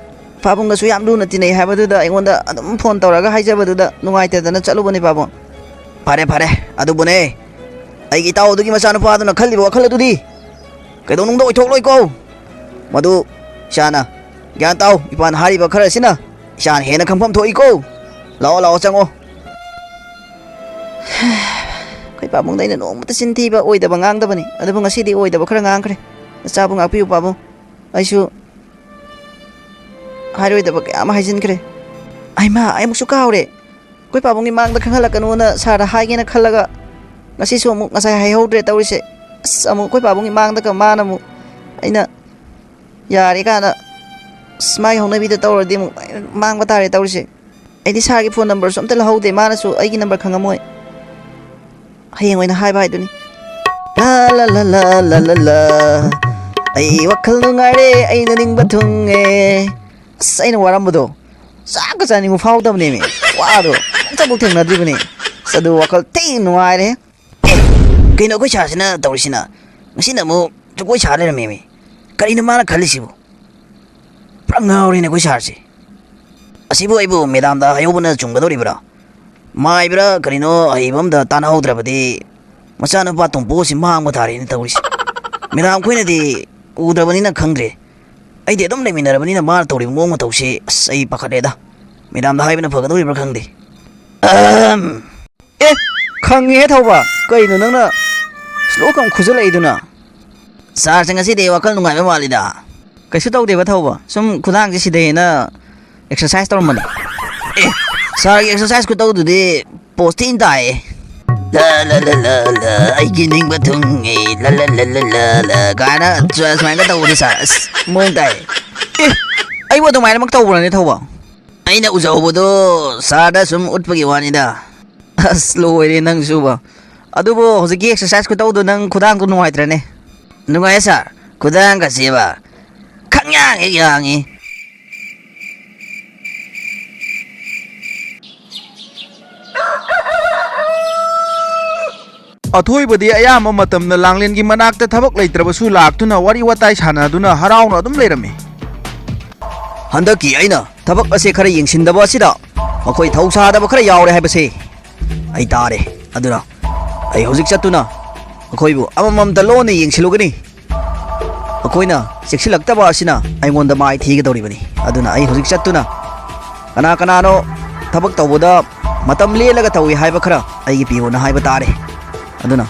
"ꯄꯥꯕꯨꯡꯒꯁꯨ ꯌꯥꯝ ꯂꯨꯅ ꯇꯤꯟꯅꯩ ꯍꯥꯏꯕꯗꯨꯗ ꯑꯩꯉꯣꯟꯗ ꯑꯗꯨꯝ ꯐꯣꯟ ꯇꯧꯔꯒ ꯍꯥꯏꯖꯕꯗꯨꯗ ꯅꯨꯡꯉꯥꯏꯇꯗꯅ ꯆꯠꯂꯨꯕꯅꯦ ꯄꯥꯕꯨꯡ꯫" "ꯐꯔꯦ ꯐꯔꯦ, ꯑꯗꯨꯕꯨꯅꯦ ꯑꯩꯒꯤ ꯏꯇꯥꯎ ꯑꯗꯨꯒꯤ ꯃꯆꯥꯅꯨꯄꯥꯗꯨꯅ ꯈꯜꯂꯤꯕ ꯋꯥꯈꯜ ꯑꯗꯨꯗꯤ ꯀꯩꯗꯧꯅꯨꯡꯗ ꯑꯣꯏꯊꯣꯛꯂꯣꯏꯀꯣ꯫ ꯃꯗꯨ ꯏꯁꯥꯅ ꯒ꯭ꯌꯥꯟ ꯇꯥꯎ, ꯏꯄꯥꯅ ꯍꯥꯏꯔꯤꯕ ꯈꯔ ꯑꯁꯤꯅ ꯏꯁꯥꯅ ꯍꯦꯟꯅ ꯈꯪꯐꯝ ꯊꯣꯛꯏꯀꯣ꯫ ꯂꯥꯛꯑꯣ ꯂꯥꯛꯑꯣ ꯆꯪꯉꯣ꯫" ꯑꯩꯈꯣꯏ ꯄꯥꯕꯨꯡꯗ ꯑꯩꯅ ꯅꯣꯡꯃꯇ ꯆꯤꯟ ꯊꯤꯕ ꯑꯣꯏꯗꯕ ꯉꯥꯡꯗꯕꯅꯤ, ꯑꯗꯨꯕꯨ ꯉꯁꯤꯗꯤ ꯑꯣꯏꯗꯕ ꯈꯔ ꯉꯥꯡꯈ꯭ꯔꯦ꯫ ꯅꯆꯥꯕꯨ ꯉꯥꯛꯄꯤꯌꯨ ꯄꯥꯕꯨꯡ, ꯑꯩꯁꯨ ꯍꯥꯏꯔꯣꯏꯗꯕ ꯀꯌꯥ ꯑꯃ ꯍꯥꯏꯖꯤꯟꯈ꯭ꯔꯦ꯫ ꯑꯩꯃꯥ, ꯑꯩ ꯑꯃꯨꯛꯁꯨ ꯀꯥꯎꯔꯦ꯫ ꯑꯩꯈꯣꯏ ꯄꯥꯕꯨꯡꯒꯤ ꯃꯥꯡꯗ ꯈꯪꯍꯜꯂꯛꯀꯅꯨꯅ ꯁꯥꯔꯗ ꯍꯥꯏꯒꯦꯅ ꯈꯜꯂꯒ ꯉꯁꯤꯁꯨ ꯑꯃꯨꯛ ꯉꯁꯥꯏ ꯍꯥꯏꯍꯧꯗ꯭ꯔꯦ ꯇꯧꯔꯤꯁꯦ꯫ ꯑꯁ, ꯑꯃꯨꯛ ꯑꯩꯈꯣꯏ ꯄꯥꯕꯨꯡꯒꯤ ꯃꯥꯡꯗꯒ ꯃꯥꯅ ꯑꯃꯨꯛ ꯑꯩꯅ ꯌꯥꯔꯦ ꯀꯥꯏꯅ, ꯑꯁ, ꯃꯥꯒꯤ ꯍꯧꯅꯕꯤꯗ ꯇꯧꯔꯗꯤ ꯑꯃꯨꯛ ꯃꯥꯡꯕ ꯇꯥꯔꯦ ꯇꯧꯔꯤꯁꯦ꯫ ꯑꯩꯗꯤ ꯁꯥꯔꯒꯤ ꯐꯣꯟ ꯅꯝꯕꯔꯁꯨ ꯑꯝꯇ ꯂꯧꯍꯧꯗꯦ, ꯃꯥꯅꯁꯨ ꯑꯩꯒꯤ ꯅꯝꯕꯔ ꯈꯪꯉꯝꯃꯣꯏ꯫ ꯍꯌꯦꯡ ꯑꯣꯏꯅ ꯍꯥꯏꯕ ꯍꯥꯏꯗꯨꯅꯤ꯫ ꯂꯥ ꯂꯥ ꯂꯥ ꯂꯥ ꯂꯥ ꯂꯥ ꯂꯥ꯫ ꯑꯩ ꯋꯥꯈꯜ ꯅꯨꯡꯉꯥꯏꯔꯦ, ꯑꯩꯅ ꯅꯤꯡꯕ ꯊꯨꯡꯉꯦ꯫ ꯑꯁ, ꯑꯩꯅ ꯋꯥꯔꯝꯕꯗꯣ ꯆꯥꯛꯀ ꯆꯥꯅꯤꯡꯕ ꯐꯥꯎꯗꯕꯅꯦꯃꯤ꯫ ꯋꯥꯗꯣ ꯑꯝꯇꯕꯨ ꯊꯦꯡꯅꯗ꯭ꯔꯤꯕꯅꯦ꯫ ꯑꯁ, ꯑꯗꯨ ꯋꯥꯈꯜ ꯊꯤ ꯅꯨꯡꯉꯥꯏꯔꯦ꯫ ꯑꯦ, ꯀꯩꯅꯣ ꯑꯩꯈꯣꯏ ꯁꯥꯔꯁꯤꯅ ꯇꯧꯔꯤꯁꯤꯅ? ꯉꯁꯤꯅ ꯑꯃꯨꯛ ꯖꯒꯣꯏ ꯁꯥ ꯂꯩꯔꯝꯃꯦꯃꯤ꯫ ꯀꯔꯤꯅꯣ ꯃꯥꯅ ꯈꯜꯂꯤꯁꯤꯕꯨ? ꯄꯨꯔꯥ ꯉꯥꯎꯔꯦꯅꯦ ꯑꯩꯈꯣꯏ ꯁꯥꯔꯁꯦ꯫ ꯑꯁꯤꯕꯨ ꯑꯩꯕꯨ ꯃꯦꯗꯥꯝꯗ ꯍꯥꯏꯍꯧꯕꯅ ꯆꯨꯝꯒꯗꯧꯔꯤꯕ꯭ꯔꯥ? ꯃꯥꯏꯕ꯭ꯔꯥ ꯀꯔꯤꯅꯣ ꯑꯍꯩꯕ ꯑꯝꯗ ꯇꯥꯟꯅꯍꯧꯗ꯭ꯔꯕꯗꯤ ꯃꯆꯥꯅꯨꯄꯥ ꯇꯣꯝꯄꯣ ꯑꯁꯤ ꯃꯥꯡꯕ ꯇꯥꯔꯦꯅ ꯇꯧꯔꯤꯁꯦ꯫ ꯃꯦꯗꯥꯝ ꯈꯣꯏꯅꯗꯤ ꯎꯗ꯭ꯔꯕꯅꯤꯅ ꯈꯪꯗ꯭ꯔꯦ꯫ ꯑꯩꯗꯤ ꯑꯗꯨꯝ ꯂꯩꯃꯤꯟꯅꯔꯕꯅꯤꯅ ꯃꯥꯅ ꯇꯧꯔꯤꯕ ꯃꯑꯣꯡ ꯃꯇꯧꯁꯦ, ꯑꯁ, ꯑꯩ ꯄꯥꯈꯠꯂꯦꯗ꯫ ꯃꯦꯗꯥꯝꯗ ꯍꯥꯏꯕꯅ ꯐꯒꯗꯧꯔꯤꯕ꯭ꯔꯥ ꯈꯪꯗꯦ꯫ ꯑꯍꯝ꯫ ꯑꯦ, ꯈꯪꯉꯦꯍꯦ ꯊꯧꯕ, ꯀꯩꯅꯣ ꯅꯪꯅ ꯁ꯭ꯂꯣ ꯀꯝ ꯈꯨꯖꯜꯂꯛꯏꯗꯨꯅ? ꯁꯥꯔꯁꯦ ꯉꯁꯤꯗꯤ ꯋꯥꯈꯜ ꯅꯨꯡꯉꯥꯏꯕ ꯃꯥꯜꯂꯤꯗ꯫ ꯀꯩꯁꯨ ꯇꯧꯗꯦꯕ ꯊꯧꯕ, ꯁꯨꯝ ꯈꯨꯗꯥꯡꯁꯦ ꯁꯤꯗꯩꯅ ꯑꯦꯛꯁꯔꯁꯥꯏꯁ ꯇꯧꯔꯝꯕꯅꯤ꯫ ꯑꯦ, ꯁꯥꯔꯒꯤ ꯑꯦꯛꯁꯔꯁꯥꯏꯁ ꯈꯨꯇꯧꯗꯨꯗꯤ ꯄꯣꯁ ꯊꯤꯅ ꯇꯥꯏꯌꯦ꯫ "ꯂ ꯂ ꯂ ꯂ ꯂ, ꯑꯩꯒꯤ ꯅꯤꯡꯕ ꯊꯨꯡꯉꯦ, ꯂ ꯂ ꯂ ꯂ ꯂ ꯂ" ꯀꯥꯏꯅ ꯁꯨ-, ꯁꯨꯃꯥꯏꯅ ꯇꯧꯕꯗꯤ ꯁꯥꯔ, ꯑꯁ, ꯃꯑꯣꯡ ꯇꯥꯏ꯫ ꯑꯦ, ꯑꯩꯕꯨ ꯑꯗꯨꯃꯥꯏꯅꯃꯛ ꯇꯧꯕ꯭ꯔꯅꯦ ꯊꯧꯕ? ꯑꯩꯅ ꯎꯖꯍꯧꯕꯗꯣ ꯁꯥꯔꯗ ꯁꯨꯝ ꯎꯠꯄꯒꯤ ꯋꯥꯅꯤꯗ꯫ ꯑꯁ, ꯂꯣꯏꯔꯦ ꯅꯪꯁꯨꯕ꯫ ꯑꯗꯨꯕꯨ ꯍꯧꯖꯤꯛꯀꯤ ꯑꯦꯛꯁꯔꯁꯥꯏꯁ ꯈꯨꯇꯧꯗꯣ ꯅꯪ ꯈꯨꯗꯥꯡꯗꯣ ꯅꯨꯡꯉꯥꯏꯇ꯭ꯔꯅꯦ? ꯅꯨꯡꯉꯥꯏꯌꯦ ꯁꯥꯔ, ꯈꯨꯗꯥꯡꯒꯁꯦꯕ ꯈꯪꯌꯥꯡ ꯍꯦꯛ ꯌꯥꯡꯉꯤ꯫ ꯑꯊꯣꯏꯕꯗꯤ ꯑꯌꯥꯝꯕ ꯃꯇꯝꯗ ꯂꯥꯡꯂꯦꯟꯒꯤ ꯃꯅꯥꯛꯇ ꯊꯕꯛ ꯂꯩꯇ꯭ꯔꯕꯁꯨ ꯂꯥꯛꯇꯨꯅ ꯋꯥꯔꯤ ꯋꯥꯇꯥꯏ ꯁꯥꯟꯅꯗꯨꯅ ꯍꯔꯥꯎꯅ ꯑꯗꯨꯝ ꯂꯩꯔꯝꯃꯤ꯫ ꯍꯟꯗꯛꯀꯤ ꯑꯩꯅ ꯊꯕꯛ ꯑꯁꯦ ꯈꯔ ꯌꯦꯡꯁꯤꯟꯗꯕ ꯑꯁꯤꯗ ꯃꯈꯣꯏ ꯊꯧꯁꯥꯗꯕ ꯈꯔ ꯌꯥꯎꯔꯦ ꯍꯥꯏꯕꯁꯦ ꯑꯩ ꯇꯥꯔꯦ꯫ ꯑꯗꯨꯅ ꯑꯩ ꯍꯧꯖꯤꯛ ꯆꯠꯇꯨꯅ ꯃꯈꯣꯏꯕꯨ ꯑꯃꯃꯝꯇ ꯂꯣꯟꯅ ꯌꯦꯡꯁꯤꯜꯂꯨꯒꯅꯤ꯫ ꯃꯈꯣꯏꯅ ꯆꯦꯛꯁꯤꯜꯂꯛꯇꯕ ꯑꯁꯤꯅ ꯑꯩꯉꯣꯟꯗ ꯃꯥꯏ ꯊꯤꯒꯗꯧꯔꯤꯕꯅꯤ꯫ ꯑꯗꯨꯅ ꯑꯩ ꯍꯧꯖꯤꯛ ꯆꯠꯇꯨꯅ ꯀꯅꯥ ꯀꯅꯥꯅꯣ ꯊꯕꯛ ꯇꯧꯕꯗ ꯃꯇꯝ ꯂꯦꯜꯂꯒ ꯇꯧꯏ ꯍꯥꯏꯕ ꯈꯔ ꯑꯩꯒꯤ ꯄꯤꯌꯣꯅ ꯍꯥꯏꯕ ꯇꯥꯔꯦ꯫ ꯑꯗꯨꯅ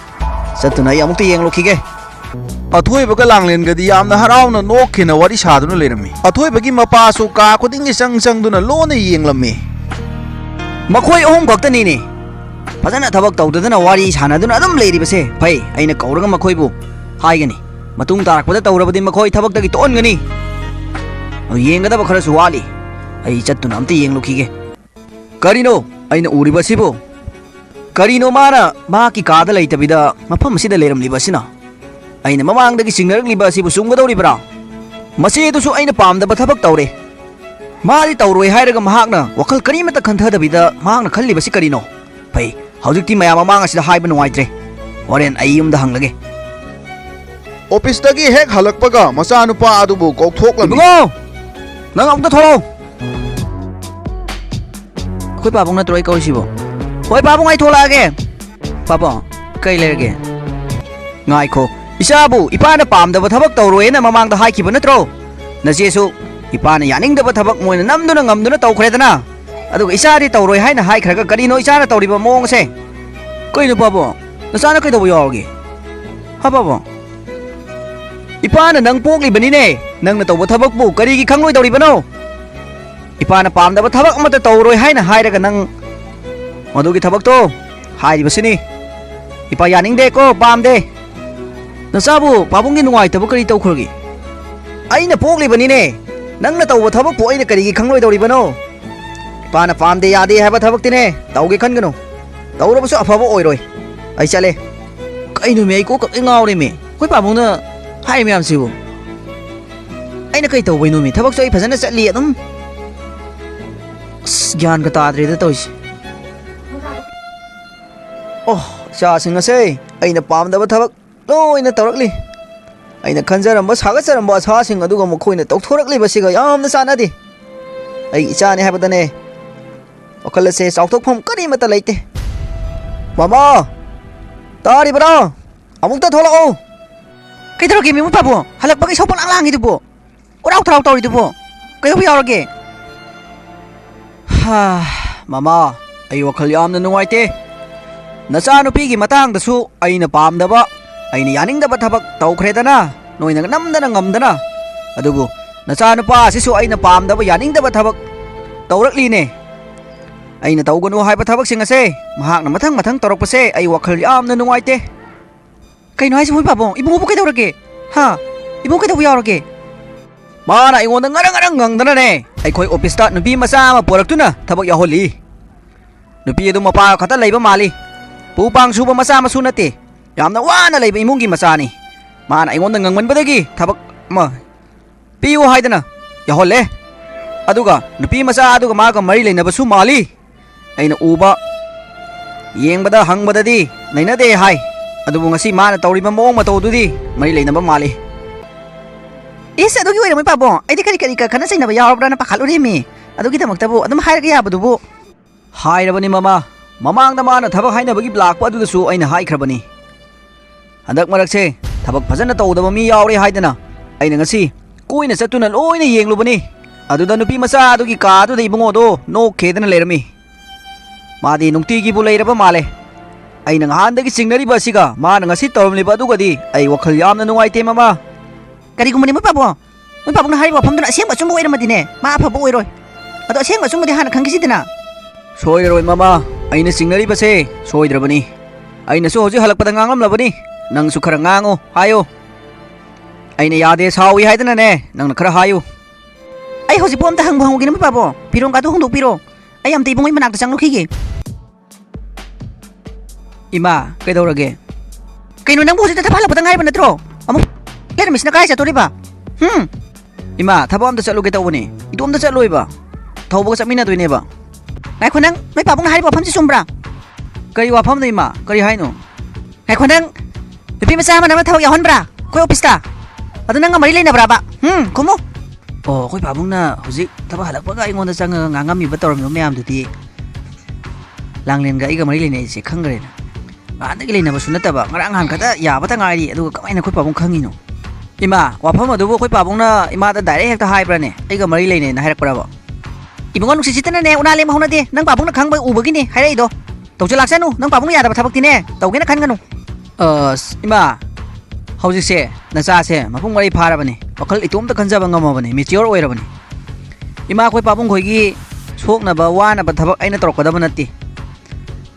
ꯆꯠꯇꯨꯅ ꯑꯩ ꯑꯃꯨꯛꯇ ꯌꯦꯡꯂꯨꯈꯤꯒꯦ꯫ ꯑꯊꯣꯏꯕꯒ ꯂꯥꯡꯂꯦꯟꯒꯗꯤ ꯌꯥꯝꯅ ꯍꯔꯥꯎꯅ ꯅꯣꯛꯈꯤꯅ ꯋꯥꯔꯤ ꯁꯥꯗꯨꯅ ꯂꯩꯔꯝꯃꯤ꯫ ꯑꯊꯣꯏꯕꯒꯤ ꯃꯄꯥꯁꯨ ꯀꯥ ꯈꯨꯗꯤꯡꯒꯤ ꯆꯪ ꯆꯪꯗꯨꯅ ꯂꯣꯟꯅ ꯌꯦꯡꯂꯝꯃꯤ꯫ ꯃꯈꯣꯏ ꯑꯍꯨꯝ ꯈꯛꯇꯅꯤꯅꯦ ꯐꯖꯅ ꯊꯕꯛ ꯇꯧꯗꯗꯅ ꯋꯥꯔꯤ ꯁꯥꯟꯅꯗꯨꯅ ꯑꯗꯨꯝ ꯂꯩꯔꯤꯕꯁꯦ꯫ ꯐꯩ, ꯑꯩꯅ ꯀꯧꯔꯒ ꯃꯈꯣꯏꯕꯨ ꯍꯥꯏꯒꯅꯤ꯫ ꯃꯇꯨꯡ ꯇꯥꯔꯛꯄꯗ ꯇꯧꯔꯕꯗꯤ ꯃꯈꯣꯏ ꯊꯕꯛꯇꯒꯤ ꯇꯣꯛꯍꯟꯒꯅꯤ꯫ ꯑꯗꯨ ꯌꯦꯡꯒꯗꯕ ꯈꯔꯁꯨ ꯋꯥꯠꯂꯤ꯫ ꯑꯩ ꯆꯠꯇꯨꯅ ꯑꯝꯇ ꯌꯦꯡꯂꯨꯈꯤꯒꯦ꯫ ꯀꯔꯤꯅꯣ ꯑꯩꯅ ꯎꯔꯤꯕꯁꯤꯕꯨ? ꯀꯔꯤꯅꯣ ꯃꯥꯅ ꯃꯍꯥꯛꯀꯤ ꯀꯥꯗ ꯂꯩꯇꯕꯤꯗ ꯃꯐꯝ ꯑꯁꯤꯗ ꯂꯩꯔꯝꯂꯤꯕ ꯑꯁꯤꯅ? ꯑꯩꯅ ꯃꯃꯥꯡꯗꯒꯤ ꯆꯤꯡꯅꯔꯛꯂꯤꯕ ꯑꯁꯤꯕꯨ ꯆꯨꯝꯒꯗꯧꯔꯤꯕ꯭ꯔꯥ? ꯃꯁꯤ ꯑꯗꯨꯁꯨ ꯑꯩꯅ ꯄꯥꯝꯗꯕ ꯊꯕꯛ ꯇꯧꯔꯦ꯫ ꯃꯥꯗꯤ ꯇꯧꯔꯣꯏ ꯍꯥꯏꯔꯒ ꯃꯍꯥꯛꯅ ꯋꯥꯈꯜ ꯀꯔꯤꯃꯠꯇ ꯈꯟꯊꯗꯕꯤꯗ ꯃꯍꯥꯛꯅ ꯈꯜꯂꯤꯕꯁꯤ ꯀꯔꯤꯅꯣ? ꯐꯩ, ꯍꯧꯖꯤꯛꯇꯤ ꯃꯌꯥꯝ ꯃꯃꯥꯡ ꯑꯁꯤꯗ ꯍꯥꯏꯕ ꯅꯨꯡꯉꯥꯏꯇ꯭ꯔꯦ꯫ ꯍꯣꯔꯦꯟ ꯑꯩ ꯌꯨꯝꯗ ꯍꯪꯂꯒꯦ꯫ ꯑꯣꯐꯤꯁꯇꯒꯤ ꯍꯦꯛ ꯍꯜꯂꯛꯄꯒ ꯃꯆꯥꯅꯨꯄꯥ ꯑꯗꯨꯕꯨ ꯀꯧꯊꯣꯛꯂꯝꯃꯤ꯫ ꯏꯕꯨꯡꯉꯣ! ꯅꯪ ꯑꯃꯨꯛꯇ ꯊꯣꯛꯂꯛꯑꯣ꯫ ꯑꯩꯈꯣꯏ ꯄꯥꯕꯨꯡ ꯅꯠꯇ꯭ꯔꯣ ꯑꯩ ꯀꯧꯔꯤꯁꯤꯕꯣ? ꯍꯣꯏ ꯄꯥꯕꯨꯡ, ꯑꯩ ꯊꯣꯛꯂꯛꯑꯒꯦ꯫ ꯄꯥꯕꯨꯡ, ꯀꯩ ꯂꯩꯔꯒꯦ? ꯉꯥꯏꯈꯣ, ꯏꯆꯥꯕꯨ ꯏꯄꯥꯅ ꯄꯥꯝꯗꯕ ꯊꯕꯛ ꯇꯧꯔꯣꯏꯅ ꯃꯃꯥꯡꯗ ꯍꯥꯏꯈꯤꯕ ꯅꯠꯇ꯭ꯔꯣ? ꯅꯆꯦꯁꯨ ꯏꯄꯥꯅ ꯌꯥꯅꯤꯡꯗꯕ ꯊꯕꯛ ꯃꯣꯏꯅ ꯅꯝꯗꯨꯅ ꯉꯝꯗꯨꯅ ꯇꯧꯈ꯭ꯔꯦꯗꯅ꯫ ꯑꯗꯨꯒ ꯏꯆꯥꯗꯤ ꯇꯧꯔꯣꯏ ꯍꯥꯏꯅ ꯍꯥꯏꯈ꯭ꯔꯒ ꯀꯔꯤꯅꯣ ꯏꯆꯥꯅ ꯇꯧꯔꯤꯕ ꯃꯑꯣꯡꯁꯦ? ꯀꯩꯅꯣ ꯄꯥꯕꯨꯡ, ꯅꯆꯥꯅ ꯀꯩꯗꯧꯕ ꯌꯥꯎꯔꯒꯦ? ꯍꯥ ꯄꯥꯕꯨꯡ? ꯏꯄꯥꯅ ꯅꯪ ꯄꯣꯛꯂꯤꯕꯅꯤꯅꯦ, ꯅꯪꯅ ꯇꯧꯕ ꯊꯕꯛꯄꯨ ꯀꯔꯤꯒꯤ ꯈꯪꯂꯣꯏꯗꯧꯔꯤꯕꯅꯣ? ꯏꯄꯥꯅ ꯄꯥꯝꯗꯕ ꯊꯕꯛ ꯑꯃꯠꯇ ꯇꯧꯔꯣꯏ ꯍꯥꯏꯅ ꯍꯥꯏꯔꯒ ꯅꯪ ꯃꯗꯨꯒꯤ ꯊꯕꯛꯇꯣ ꯍꯥꯏꯔꯤꯕꯁꯤꯅꯤ꯫ ꯏꯄꯥ ꯌꯥꯅꯤꯡꯗꯦꯀꯣ, ꯄꯥꯝꯗꯦ꯫ ꯅꯆꯥꯕꯨ ꯄꯥꯕꯨꯡꯒꯤ ꯅꯨꯡꯉꯥꯏꯇꯕ ꯀꯔꯤ ꯇꯧꯈ꯭ꯔꯒꯦ? ꯑꯩꯅ ꯄꯣꯛꯂꯤꯕꯅꯤꯅꯦ, ꯅꯪꯅ ꯇꯧꯕ ꯊꯕꯛꯄꯨ ꯑꯩꯅ ꯀꯔꯤꯒꯤ ꯈꯪꯂꯣꯏꯗꯧꯔꯤꯕꯅꯣ? ꯏꯄꯥꯅ ꯄꯥꯝꯗꯦ ꯌꯥꯗꯦ ꯍꯥꯏꯕ ꯊꯕꯛꯇꯤꯅꯦ ꯇꯧꯒꯦ ꯈꯟꯒꯅꯨ꯫ ꯇꯧꯔꯕꯁꯨ ꯑꯐꯕ ꯑꯣꯏꯔꯣꯏ꯫ ꯑꯩ ꯆꯠꯂꯦ꯫ ꯀꯩꯅꯣꯃꯤ, ꯑꯩ ꯀꯣꯛ ꯀꯛꯑꯦ ꯉꯥꯎꯔꯦꯃꯤ꯫ ꯑꯩꯈꯣꯏ ꯄꯥꯕꯨꯡꯅ ꯍꯥꯏ ꯃꯌꯥꯝꯁꯤꯕꯨ꯫ ꯑꯩꯅ ꯀꯩ ꯇꯧꯕꯩꯅꯣꯃꯤ? ꯊꯕꯛꯁꯨ ꯑꯩ ꯐꯖꯅ ꯆꯠꯂꯤ ꯑꯗꯨꯝ꯫ ꯑꯁ, ꯒ꯭ꯌꯥꯟꯒ ꯇꯥꯗ꯭ꯔꯦꯗ ꯇꯧꯔꯤꯁꯦ꯫ ꯑꯣ, ꯏꯆꯥꯁꯤꯡ ꯑꯁꯦ ꯑꯩꯅ ꯄꯥꯝꯗꯕ ꯊꯕꯛ ꯂꯣꯏꯅ ꯇꯧꯔꯛꯂꯤ꯫ ꯑꯩꯅ ꯈꯟꯖꯔꯝꯕ, ꯁꯥꯒꯠꯆꯔꯝꯕ ꯑꯁꯥꯁꯤꯡ ꯑꯗꯨꯒ ꯃꯈꯣꯏꯅ ꯇꯧꯊꯣꯔꯛꯂꯤꯕꯁꯤꯒ ꯌꯥꯝꯅ ꯆꯥꯟꯅꯗꯦ꯫ ꯑꯩ ꯏꯆꯥꯅꯤ ꯍꯥꯏꯕꯗꯅꯦ ꯋꯥꯈꯜ ꯑꯁꯦ ꯆꯥꯎꯊꯣꯛꯐꯝ ꯀꯔꯤꯃꯠꯇ ꯂꯩꯇꯦ꯫ ꯃꯃꯥ! ꯇꯥꯔꯤꯕꯔꯥ? ꯑꯃꯨꯛꯇ ꯊꯣꯛꯂꯛꯑꯣ꯫ ꯀꯩꯗꯧꯔꯒꯦ ꯃꯤꯃꯨ ꯄꯥꯕꯨꯡ? ꯍꯜꯂꯛꯄꯒ ꯏꯁꯧ ꯄꯪꯂꯥꯡ ꯂꯥꯡꯉꯤꯗꯨꯕꯨ? ꯀꯣꯏꯔꯥꯎ ꯊꯔꯥꯎ ꯇꯧꯔꯤꯗꯨꯕꯨ ꯀꯩꯗꯧꯕ ꯌꯥꯎꯔꯒꯦ? ꯍꯥ, ꯃꯃꯥ, ꯑꯩ ꯋꯥꯈꯜ ꯌꯥꯝꯅ ꯅꯨꯡꯉꯥꯏꯇꯦ꯫ ꯅꯆꯥꯅꯨꯄꯤꯒꯤ ꯃꯇꯥꯡꯗꯁꯨ ꯑꯩꯅ ꯄꯥꯝꯗꯕ, ꯑꯩꯅ ꯌꯥꯅꯤꯡꯗꯕ ꯊꯕꯛ ꯇꯧꯈ꯭ꯔꯦꯗꯅ, ꯅꯣꯏꯅ ꯅꯝꯗꯅ ꯉꯝꯗꯅ꯫ ꯑꯗꯨꯕꯨ ꯅꯆꯥꯅꯨꯄꯥ ꯑꯁꯤꯁꯨ ꯑꯩꯅ ꯄꯥꯝꯗꯕ, ꯌꯥꯅꯤꯡꯗꯕ ꯊꯕꯛ ꯇꯧꯔꯛꯂꯤꯅꯦ꯫ ꯑꯩꯅ ꯇꯧꯒꯅꯨ ꯍꯥꯏꯕ ꯊꯕꯛꯁꯤꯡ ꯑꯁꯦ ꯃꯍꯥꯛꯅ ꯃꯊꯪ ꯃꯊꯪ ꯇꯧꯔꯛꯄꯁꯦ ꯑꯩ ꯋꯥꯈꯜ ꯌꯥꯝꯅ ꯅꯨꯡꯉꯥꯏꯇꯦ꯫ ꯀꯩꯅꯣ ꯍꯥꯏꯁꯤꯕꯨ, ꯄꯥꯕꯨꯡ? ꯏꯕꯨꯡꯉꯣꯕꯨ ꯀꯩꯗꯧꯔꯒꯦ? ꯍꯥ? ꯏꯕꯨꯡꯉꯣ ꯀꯩꯗꯧꯕ ꯌꯥꯎꯔꯒꯦ? ꯃꯥꯅ ꯑꯩꯉꯣꯟꯗ ꯉꯔꯪ ꯉꯔꯪ ꯉꯪꯗꯅꯅꯦ, ꯑꯩꯈꯣꯏ ꯑꯣꯐꯤꯁꯇ ꯅꯨꯄꯤ ꯃꯆꯥ ꯑꯃ ꯄꯨꯔꯛꯇꯨꯅ ꯊꯕꯛ ꯌꯥꯎꯍꯜꯂꯤ꯫ ꯅꯨꯄꯤ ꯑꯗꯨ ꯃꯄꯥ ꯈꯛꯇ ꯂꯩꯕ ꯃꯥꯜꯂꯤ꯫ ꯄꯨ ꯄꯥꯡ ꯁꯨꯕ ꯃꯆꯥ ꯃꯁꯨ ꯅꯠꯇꯦ꯫ ꯌꯥꯝꯅ ꯋꯥꯅ ꯂꯩꯕ ꯏꯃꯨꯡꯒꯤ ꯃꯆꯥꯅꯤ꯫ ꯃꯥꯅ ꯑꯩꯉꯣꯟꯗ ꯉꯪꯃꯟꯕꯗꯒꯤ ꯊꯕꯛ ꯑꯃ ꯄꯤꯌꯨ ꯍꯥꯏꯗꯅ ꯌꯥꯎꯍꯜꯂꯦ꯫ ꯑꯗꯨꯒ ꯅꯨꯄꯤ ꯃꯆꯥ ꯑꯗꯨꯒ ꯃꯥꯒ ꯃꯔꯤ ꯂꯩꯅꯕꯁꯨ ꯃꯥꯜꯂꯤ꯫ ꯑꯩꯅ ꯎꯕ, ꯌꯦꯡꯕꯗ, ꯍꯪꯕꯗꯗꯤ ꯂꯩꯅꯗꯦ ꯍꯥꯏ꯫ ꯑꯗꯨꯕꯨ ꯉꯁꯤ ꯃꯥꯅ ꯇꯧꯔꯤꯕ ꯃꯑꯣꯡ ꯃꯇꯧꯗꯨꯗꯤ ꯃꯔꯤ ꯂꯩꯅꯕ ꯃꯥꯜꯂꯤ꯫ ꯏꯁ, ꯑꯗꯨꯒꯤ ꯑꯣꯏꯔꯝꯃꯣꯏ ꯄꯥꯕꯨꯡ꯫ ꯑꯩꯗꯤ ꯀꯔꯤ ꯀꯔꯤ ꯈꯠꯅ ꯆꯩꯅꯕ ꯌꯥꯎꯔꯕ꯭ꯔꯥꯅ ꯄꯥꯈꯠꯂꯨꯔꯦꯃꯤ꯫ ꯑꯗꯨꯒꯤꯗꯃꯛꯇꯕꯨ ꯑꯗꯨꯝ ꯍꯥꯏꯔꯒ ꯌꯥꯕꯗꯨꯕꯨ꯫ ꯍꯥꯏꯔꯕꯅꯤ ꯃꯃꯥ꯫ ꯃꯃꯥꯡꯗ ꯃꯥꯅ ꯊꯕꯛ ꯍꯥꯏꯅꯕꯒꯤ ꯂꯥꯛꯄ ꯑꯗꯨꯗꯁꯨ ꯑꯩꯅ ꯍꯥꯏꯈ꯭ꯔꯕꯅꯤ꯫ ꯍꯟꯗꯛ ꯃꯔꯛꯁꯦ ꯊꯕꯛ ꯐꯖꯅ ꯇꯧꯗꯕ ꯃꯤ ꯌꯥꯎꯔꯦ ꯍꯥꯏꯗꯅ ꯑꯩꯅ ꯉꯁꯤ ꯀꯣꯏꯅ ꯆꯠꯇꯨꯅ ꯂꯣꯏꯅ ꯌꯦꯡꯂꯨꯕꯅꯤ꯫ ꯑꯗꯨꯗ ꯅꯨꯄꯤ ꯃꯆꯥ ꯑꯗꯨꯒꯤ ꯀꯥ ꯑꯗꯨꯗ ꯏꯕꯨꯡꯉꯣꯗꯣ ꯅꯣꯛꯈꯦꯗꯅ ꯂꯩꯔꯝꯃꯤ꯫ ꯃꯥꯗꯤ ꯅꯨꯡꯇꯤꯒꯤꯕꯨ ꯂꯩꯔꯕ ꯃꯥꯜꯂꯦ꯫ ꯑꯩꯅ ꯉꯍꯥꯟꯗꯒꯤ ꯆꯤꯡꯅꯔꯤꯕ ꯑꯁꯤꯒ ꯃꯥꯅ ꯉꯁꯤ ꯇꯧꯔꯝꯂꯤꯕ ꯑꯗꯨꯒꯗꯤ ꯑꯩ ꯋꯥꯈꯜ ꯌꯥꯝꯅ ꯅꯨꯡꯉꯥꯏꯇꯦ, ꯃꯃꯥ꯫ ꯀꯔꯤꯒꯨꯝꯕꯅꯦ, ꯃꯣꯏ ꯄꯥꯕꯨꯡ? ꯃꯣꯏ ꯄꯥꯕꯨꯡꯅ ꯍꯥꯏꯔꯤꯕ ꯋꯥꯐꯝꯗꯨꯅ ꯑꯁꯦꯡꯕ ꯑꯆꯨꯝꯕ ꯑꯣꯏꯔꯝꯃꯗꯤꯅꯦ, ꯃꯥ ꯑꯐꯕ ꯑꯣꯏꯔꯣꯏ꯫ ꯑꯗꯣ ꯑꯁꯦꯡꯕ ꯑꯆꯨꯝꯕꯗꯤ ꯍꯥꯟꯅ ꯈꯪꯈꯤꯁꯤꯗꯅ꯫ ꯁꯣꯏꯔꯔꯣꯏ, ꯃꯃꯥ꯫ ꯑꯩꯅ ꯆꯤꯡꯅꯔꯤꯕꯁꯦ ꯁꯣꯏꯗ꯭ꯔꯕꯅꯤ꯫ ꯑꯩꯅꯁꯨ ꯍꯧꯖꯤꯛ ꯍꯜꯂꯛꯄꯗ ꯉꯥꯡꯂꯝꯂꯕꯅꯤ꯫ ꯅꯪꯁꯨ ꯈꯔ ꯉꯥꯡꯉꯨ, ꯍꯥꯏꯌꯨ꯫ ꯑꯩꯅ ꯌꯥꯗꯦ, ꯁꯥꯎꯏ ꯍꯥꯏꯗꯅꯅꯦ, ꯅꯪꯅ ꯈꯔ ꯍꯥꯏꯌꯨ꯫ ꯑꯩ ꯍꯧꯖꯤꯛꯄꯨ ꯑꯝꯇ ꯍꯪꯕꯨ ꯍꯪꯉꯨꯒꯦꯅꯦ, ꯃꯣꯏ ꯄꯥꯕꯨꯡ꯫ ꯐꯤꯔꯣꯟꯒꯗꯣ ꯍꯣꯡꯗꯣꯛꯄꯤꯔꯣ꯫ ꯑꯩ ꯑꯝꯇ ꯏꯕꯨꯡꯉꯣ ꯃꯅꯥꯛꯇ ꯆꯪꯂꯨꯈꯤꯒꯦ꯫ ꯏꯃꯥ, ꯀꯩꯗꯧꯔꯒꯦ? ꯀꯩꯅꯣ, ꯅꯪꯕꯨ ꯍꯧꯖꯤꯛꯇ ꯊꯕꯛ ꯍꯜꯂꯛꯄꯗ ꯉꯥꯏꯔꯤꯕ ꯅꯠꯇ꯭ꯔꯣ? ꯑꯃꯨꯛ ꯂꯩꯔꯝꯃꯤꯁꯤꯅ ꯀꯥꯏ ꯆꯠꯇꯣꯔꯤꯕ? ꯍꯨꯝ? ꯏꯃꯥ, ꯊꯕꯛ ꯑꯝꯇ ꯆꯠꯂꯨꯒꯦ ꯇꯧꯕꯅꯦ꯫ ꯏꯇꯣꯝꯇ ꯆꯠꯂꯣꯏꯕ꯫ ꯊꯧꯕꯒ ꯆꯠꯃꯤꯟꯅꯗꯣꯏꯅꯦꯕ꯫ ꯉꯥꯏꯈꯣ, ꯅꯪ ꯅꯣꯏ ꯄꯥꯕꯨꯡꯅ ꯍꯥꯏꯔꯤꯕ ꯋꯥꯐꯝꯁꯤ ꯆꯨꯝꯕ꯭ꯔꯥ? ꯀꯔꯤ ꯋꯥꯐꯝꯅꯣ, ꯏꯃꯥ? ꯀꯔꯤ ꯍꯥꯏꯅꯣ? ꯉꯥꯏꯈꯣ, ꯅꯪ ꯅꯨꯄꯤ ꯃꯆꯥ ꯑꯃ ꯅꯪꯅ ꯊꯕꯛ ꯌꯥꯎꯍꯟꯕ꯭ꯔꯥ ꯑꯩꯈꯣꯏ ꯑꯣꯐꯤꯁꯇ? ꯑꯗꯨ ꯅꯪꯒ ꯃꯔꯤ ꯂꯩꯅꯕ꯭ꯔꯥꯕ? ꯍꯨꯝ, ꯈꯨꯝꯃꯨ꯫ ꯑꯣ, ꯑꯩꯈꯣꯏ ꯄꯥꯕꯨꯡꯅ ꯍꯧꯖꯤꯛ ꯊꯕꯛ ꯍꯜꯂꯛꯄꯒ ꯑꯩꯉꯣꯟꯗ ꯆꯪꯉꯒ ꯉꯥꯡꯉꯝꯃꯤꯕ ꯇꯧꯔꯝꯃꯤꯕ ꯃꯌꯥꯝꯗꯨꯗꯤ ꯂꯥꯡꯂꯦꯟꯒ ꯑꯩꯒ ꯃꯔꯤ ꯂꯩꯅꯩꯁꯦ ꯈꯪꯈ꯭ꯔꯦꯅ꯫ ꯅꯍꯥꯟꯗꯒꯤ ꯂꯩꯅꯕꯁꯨ ꯅꯠꯇꯕ, ꯉꯔꯥꯡ ꯅꯍꯥꯟ ꯈꯛꯇ ꯌꯥꯕꯇ ꯉꯥꯏꯔꯤ, ꯑꯗꯨꯒ ꯀꯃꯥꯏꯅ ꯑꯩꯈꯣꯏ ꯄꯥꯕꯨꯡ ꯈꯪꯉꯤꯅꯣ? ꯏꯃꯥ, ꯋꯥꯐꯝ ꯑꯗꯨꯕꯨ ꯑꯩꯈꯣꯏ ꯄꯥꯕꯨꯡꯅ ꯏꯃꯥꯗ ꯗꯥꯏꯔꯦꯛ ꯍꯦꯛꯇ ꯍꯥꯏꯕ꯭ꯔꯥꯅꯦ, ꯑꯩꯒ ꯃꯔꯤ ꯂꯩꯅꯩꯅ ꯍꯥꯏꯔꯛꯄ꯭ꯔꯕ? ꯏꯕꯨꯡꯉꯣ, ꯅꯨꯡꯁꯤꯠꯁꯤꯠꯇꯅꯅꯦ ꯎꯅꯥ ꯂꯦꯝꯕ ꯍꯧꯅꯗꯦ, ꯅꯪ ꯄꯥꯕꯨꯡꯅ ꯈꯪꯕ ꯎꯕꯒꯤꯅꯦ ꯍꯥꯏꯔꯛꯏꯗꯣ꯫ ꯇꯧꯁꯤꯜꯂꯥꯛꯁꯅꯨ, ꯅꯪ ꯄꯥꯕꯨꯡꯅ ꯌꯥꯗꯕ ꯊꯕꯛꯇꯤꯅꯦ ꯇꯧꯒꯦꯅ ꯈꯟꯒꯅꯨ꯫ ꯑꯁ, ꯏꯃꯥ, ꯍꯧꯖꯤꯛꯁꯦ ꯅꯆꯥꯁꯦ ꯃꯄꯨꯡ ꯃꯔꯩ ꯐꯥꯔꯕꯅꯤ, ꯋꯥꯈꯜ ꯏꯇꯣꯝꯇ ꯈꯟꯖꯕ ꯉꯝꯃꯕꯅꯤ, ꯃꯦꯆꯤꯌꯣꯔ ꯑꯣꯏꯔꯕꯅꯤ꯫ ꯏꯃꯥ, ꯑꯩꯈꯣꯏ ꯄꯥꯕꯨꯡ ꯈꯣꯏꯒꯤ ꯁꯣꯛꯅꯕ ꯋꯥꯅꯕ ꯊꯕꯛ ꯑꯩꯅ ꯇꯧꯔꯛꯀꯗꯕ ꯅꯠꯇꯦ꯫